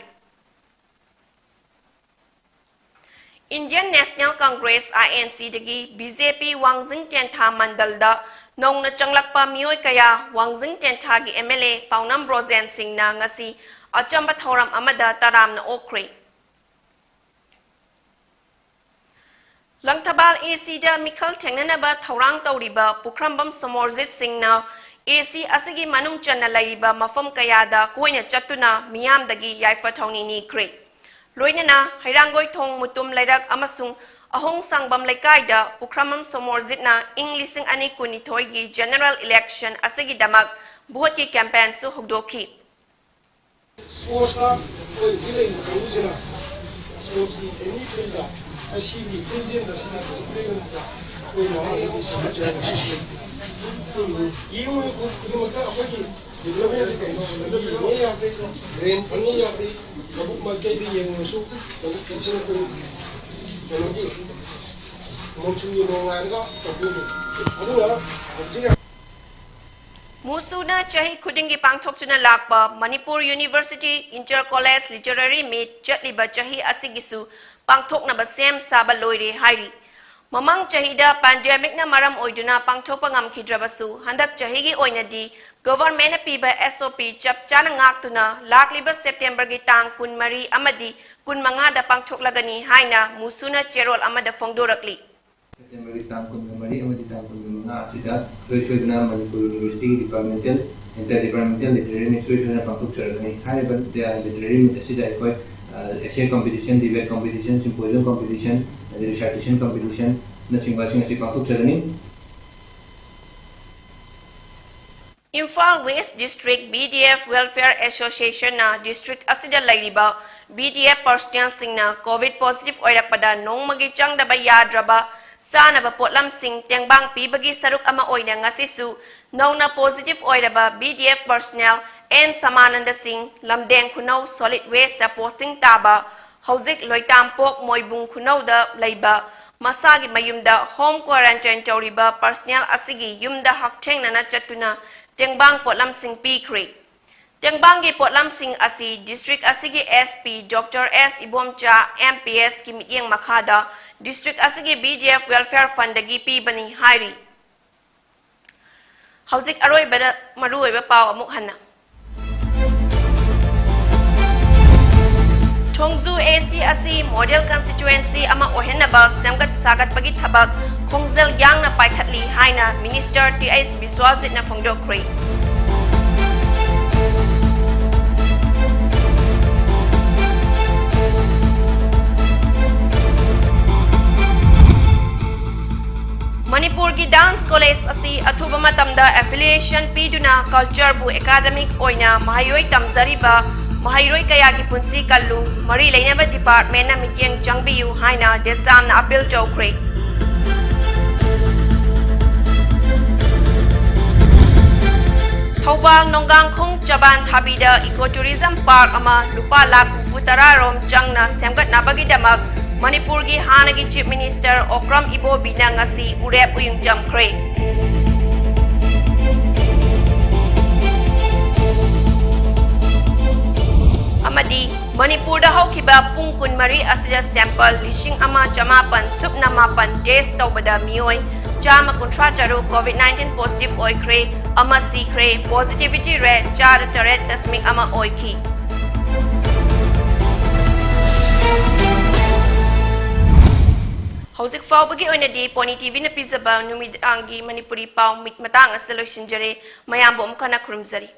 Indian National Congress, I N C ꯗꯒꯤ B J P ꯋꯥꯡꯖꯤꯡ ꯇꯦꯟꯊꯥ ꯃꯟꯗꯜꯗ ꯅꯧꯅ ꯆꯪꯂꯛꯄ ꯃꯤꯑꯣꯏ ꯀꯌꯥ ꯋꯥꯡꯖꯤꯡ ꯇꯦꯟꯊꯥꯒꯤ ꯑꯦꯝ ꯑꯦꯜ ꯑꯦ ꯄꯥꯎꯅꯝ ꯕ꯭ꯔꯣꯖꯦꯟ ꯁꯤꯡꯅ ꯉꯁꯤ ꯑꯆꯝꯕ ꯊꯧꯔꯝ ꯑꯃꯗ ꯇꯔꯥꯝꯅ ꯑꯣꯛꯈ꯭ꯔꯦ꯫ ꯂꯪꯊꯕꯥꯜ ꯑꯦ ꯁꯤꯗ ꯃꯤꯈꯜ ꯊꯦꯡꯅꯅꯕ ꯊꯧꯔꯥꯡ ꯇꯧꯔꯤꯕ ꯄꯨꯈ꯭ꯔꯝꯕꯝ ꯁꯣꯃꯣꯔꯖꯤꯠ ꯁꯤꯡꯅ ꯑꯦ ꯁꯤ ꯑꯁꯤꯒꯤ ꯃꯅꯨꯡ ꯆꯟꯅ ꯂꯩꯔꯤꯕ ꯃꯐꯝ ꯀꯌꯥꯗ ꯀꯣꯏꯅ ꯆꯠꯇꯨꯅ ꯃꯤꯌꯥꯝꯗꯒꯤ ꯌꯥꯏꯐ ꯊꯧꯅꯤ ꯅꯤꯈ꯭ꯔꯦ꯫ ꯂꯣꯏꯅꯅ ꯍꯩꯔꯥꯡꯒꯣꯏꯊꯣꯡ, ꯃꯨꯇꯨꯝ ꯂꯩꯔꯛ ꯑꯃꯁꯨꯡ ꯑꯍꯣꯡ ꯁꯥꯡꯕꯝ ꯂꯩꯀꯥꯏꯗ ꯄꯨꯈ꯭ꯔꯝꯕꯝ ꯁꯣꯃꯣꯔꯖꯤꯠꯅ ꯏꯪ ꯂꯤꯁꯤꯡ ꯑꯅꯤ ꯀꯨꯟꯅꯤꯊꯣꯏꯒꯤ general election ꯑꯁꯤꯒꯤꯗꯃꯛ ꯚꯣꯠꯀꯤ ꯀꯦꯝꯄꯦꯟꯁꯨ ꯍꯧꯗꯣꯛꯈꯤ꯫ Sportsꯇ ꯑꯩꯈꯣꯏ ꯍꯧꯖꯤꯛ ꯂꯩꯔꯤꯕ ꯀꯥꯡꯕꯨꯁꯤꯅ sportsꯀꯤ any fieldꯇ, ꯑꯁꯤꯒꯤ fieldꯁꯤꯗ, ꯁꯤꯒꯤ discipline ꯑꯃꯗ ꯑꯩꯈꯣꯏ ꯃꯃꯥꯡꯗꯒꯤ ꯁꯤꯒꯤ ꯌꯦꯡꯉꯨ ꯈꯨꯗꯤꯡꯃꯛꯇ ꯑꯩꯈꯣꯏꯒꯤ developmentꯁꯦ ꯀꯩꯅꯣ ꯌꯦꯡꯕ ꯌꯥꯗꯦ, drain ꯐꯪꯉꯤ ꯌꯥꯗꯦ, ꯂꯧꯕꯨꯛ ꯃꯥꯏꯀꯩꯗ ꯌꯦꯡꯉꯨꯔꯁꯨ ꯂꯧꯕꯨꯛꯀꯤꯁꯤꯅ ꯑꯩꯈꯣꯏ ꯀꯩꯅꯣꯒꯤ ꯃꯣꯟꯁꯨꯟꯒꯤ ꯅꯣꯡ ꯉꯥꯏꯔꯒ ꯇꯧꯕꯤꯔꯤ꯫ ꯑꯗꯨꯅ ꯍꯧꯖꯤꯛ ꯃꯨꯁꯨꯅ ꯆꯍꯤ ꯈꯨꯗꯤꯡꯒꯤ ꯄꯥꯡꯊꯣꯛꯇꯨꯅ ꯂꯥꯛꯄ Manipur university inter college literary meet ꯆꯠꯂꯤꯕ ꯆꯍꯤ ꯑꯁꯤꯒꯤꯁꯨ ꯄꯥꯡꯊꯣꯛꯅꯕ ꯁꯦꯝ ꯁꯥꯕ ꯂꯣꯏꯔꯦ ꯍꯥꯏꯔꯤ꯫ ꯃꯃꯥꯡ ꯆꯍꯤꯗ ꯄꯦꯟꯗꯦꯃꯤꯛꯅ ꯃꯔꯝ ꯑꯣꯏꯗꯨꯅ ꯄꯥꯡꯊꯣꯛꯄ ꯉꯝꯈꯤꯗ꯭ꯔꯕꯁꯨ, ꯍꯟꯗꯛ ꯆꯍꯤꯒꯤ ꯑꯣꯏꯅꯗꯤ ꯒꯚꯔꯟꯃꯦꯟꯠꯅ ꯄꯤꯕ ꯑꯦꯁ ꯑꯣ ꯄꯤ ꯆꯞ ꯆꯥꯅ ꯉꯥꯛꯇꯨꯅ ꯂꯥꯛꯂꯤꯕ ꯁꯦꯞꯇꯦꯝꯕꯔꯒꯤ ꯇꯥꯡ ꯀꯨꯟꯃꯔꯤ ꯑꯃꯗꯤ ꯀꯨꯟꯃꯉꯥꯗ ꯄꯥꯡꯊꯣꯛꯂꯒꯅꯤ ꯍꯥꯏꯅ ꯃꯨꯁꯨꯅ ꯆꯦꯔꯣꯜ ꯑꯃꯗ ꯐꯣꯡꯗꯣꯔꯛꯂꯤ꯫ ꯁꯦꯞꯇꯦꯝꯕꯔꯒꯤ ꯇꯥꯡ ꯀꯨꯟꯃꯔꯤ ꯑꯃꯗꯤ ꯇꯥꯡ ꯀꯨꯟꯃꯉꯥ ꯑꯁꯤꯗ ꯏꯁꯣꯏ ꯁꯣꯏꯗꯅ ꯃꯅꯤꯄꯨꯔ ꯌꯨꯅꯤꯚꯔꯁꯤꯇꯤꯒꯤ departmental, inter departmental literary meet ꯏꯁꯣꯏ ꯁꯣꯏꯗꯅ ꯄꯥꯡꯊꯣꯛꯆꯔꯒꯅꯤ꯫ ꯍꯥꯏꯔꯤꯕ, ꯑ, literary meet ꯑꯁꯤꯗ ꯑꯩꯈꯣꯏ, ꯑ, essay competition, debate competition, symposium competition, ꯑꯗꯩ recitation competitionꯅꯆꯤꯡꯕꯁꯤꯡ ꯑꯁꯤ ꯄꯥꯡꯊꯣꯛꯆꯒꯅꯤ꯫ Imphal West District B D F Welfare Associationꯅ district ꯑꯁꯤꯗ ꯂꯩꯔꯤꯕ B D F personnelꯁꯤꯡꯅ COVID positive ꯑꯣꯏꯔꯛꯄꯗ ꯅꯣꯡꯃꯒꯤ ꯆꯪꯗꯕ ꯌꯥꯗ꯭ꯔꯕ ꯆꯥꯅꯕ ꯄꯣꯠꯂꯝꯁꯤꯡ ꯇꯦꯡꯕꯥꯡ ꯄꯤꯕꯒꯤ ꯁꯔꯨꯛ ꯑꯃ ꯑꯣꯏꯅ ꯉꯁꯤꯁꯨ ꯅꯧꯅ positive ꯑꯣꯏꯔꯕ B D F personnel N ꯁꯃꯥꯅꯟꯗ ꯁꯤꯡ, ꯂꯝꯗꯦꯡ ꯈꯨꯅꯧ solid wasteꯇ posting ꯇꯥꯕ, ꯍꯧꯖꯤꯛ ꯂꯣꯏꯇꯥꯝꯄꯣꯛ ꯃꯣꯏꯕꯨꯡ ꯈꯨꯅꯧꯗ ꯂꯩꯕ ꯃꯁꯥꯒꯤ ꯃꯌꯨꯝꯗ home quarantine ꯇꯧꯔꯤꯕ personnel ꯑꯁꯤꯒꯤ ꯌꯨꯝꯗ ꯍꯛꯊꯦꯡꯅꯅ ꯆꯠꯇꯨꯅ ꯇꯦꯡꯕꯥꯡ ꯄꯣꯠꯂꯝꯁꯤꯡ ꯄꯤꯈ꯭ꯔꯦ꯫ ꯇꯦꯡꯕꯥꯡꯒꯤ ꯄꯣꯠꯂꯝꯁꯤꯡ ꯑꯁꯤ district ꯑꯁꯤꯒꯤ S P Doctor S Ibomcha, M P Sꯀꯤ ꯃꯤꯠꯌꯦꯡ ꯃꯈꯥꯗ district ꯑꯁꯤꯒꯤ B D F Welfare Fundꯗꯒꯤ ꯄꯤꯕꯅꯤ ꯍꯥꯏꯔꯤ꯫ ꯍꯧꯖꯤꯛ ꯑꯔꯣꯏꯕꯗ ꯃꯔꯨꯑꯣꯏꯕ ꯄꯥꯎ ꯑꯃꯨꯛ ꯍꯟꯅ꯫ ꯊꯣꯡꯖꯨ A C ꯑꯁꯤ model constituency ꯑꯃ ꯑꯣꯏꯍꯟꯅꯕ ꯁꯦꯝꯒꯠ ꯁꯥꯒꯠꯄꯒꯤ ꯊꯕꯛ ꯈꯣꯡꯖꯦꯜ ꯌꯥꯡꯅ ꯄꯥꯏꯈꯠꯂꯤ ꯍꯥꯏꯅ Minister T H ꯕꯤꯁ꯭ꯋꯥꯖꯤꯠꯅ ꯐꯣꯡꯗꯣꯛꯈ꯭ꯔꯦ꯫ ꯃꯅꯤꯄꯨꯔꯒꯤ dance college ꯑꯁꯤ ꯑꯊꯨꯕ ꯃꯇꯝꯗ affiliation ꯄꯤꯗꯨꯅ culture ꯕꯨ academic ꯑꯣꯏꯅ ꯃꯍꯩꯔꯣꯏ ꯇꯝꯖꯔꯤꯕ ꯃꯍꯩꯔꯣꯏ ꯀꯌꯥꯒꯤ ꯄꯨꯟꯁꯤ ꯀꯜꯂꯨ, ꯃꯔꯤ ꯂꯩꯅꯕ department ꯅ ꯃꯤꯠꯌꯦꯡ ꯆꯪꯕꯤꯌꯨ ꯍꯥꯏꯅ ꯗꯦꯁꯥꯝꯅ appeal ꯇꯧꯈ꯭ꯔꯦ꯫ ꯊꯧꯕꯥꯜ ꯅꯣꯡꯒꯥꯡꯈꯣꯡ ꯆꯕꯥꯟ ꯊꯥꯕꯤꯗ eco tourism park ꯑꯃ ꯂꯨꯄꯥ ꯂꯥꯈ ꯍꯨꯝꯐꯨ ꯇꯔꯥ ꯔꯣꯝ ꯆꯪꯅ ꯁꯦꯝꯒꯠꯅꯕꯒꯤꯗꯃꯛ ꯃꯅꯤꯄꯨꯔꯒꯤ ꯍꯥꯟꯅꯒꯤ Chief Minister ꯑꯣꯀ꯭ꯔꯝ ꯏꯕꯣꯕꯤꯅ ꯉꯁꯤ ꯎꯔꯦꯞ ꯎꯌꯨꯡ ꯆꯝꯈ꯭ꯔꯦ꯫ ꯑꯃꯗꯤ ꯃꯅꯤꯄꯨꯔꯗ ꯍꯧꯈꯤꯕ ꯄꯨꯡ ꯀꯨꯟꯃꯔꯤ ꯑꯁꯤꯗ sample ꯂꯤꯁꯤꯡ ꯑꯃ ꯆꯃꯥꯄꯟ ꯁꯨꯞꯅ ꯃꯥꯄꯟ test ꯇꯧꯕꯗ ꯃꯤꯑꯣꯏ ꯆꯥꯝꯃ ꯀꯨꯟꯊ꯭ꯔꯥ ꯇꯔꯨꯛ COVID nineteen positive ꯑꯣꯏꯈ꯭ꯔꯦ, ꯑꯃ ꯁꯤꯈ꯭ꯔꯦ, positivity rate ꯆꯥꯗ ꯇꯔꯦꯠ ꯗꯁꯃꯤꯛ ꯑꯃ ꯑꯣꯏꯈꯤ꯫ ꯍꯧꯖꯤꯛ ꯐꯥꯎꯕꯒꯤ ꯑꯣꯏꯅꯗꯤ Pony T V ꯅ ꯄꯤꯖꯕ ꯅꯨꯃꯤꯗꯥꯡꯒꯤ ꯃꯅꯤꯄꯨꯔꯤ ꯄꯥꯎ ꯃꯤꯠ ꯃꯇꯥꯡ ꯑꯁꯤꯗ ꯂꯣꯏꯁꯤꯟꯖꯔꯦ꯫ ꯃꯌꯥꯝꯕꯨ ꯑꯃꯨꯛ ꯍꯟꯅ ꯈꯨꯔꯨꯝꯖꯔꯤ꯫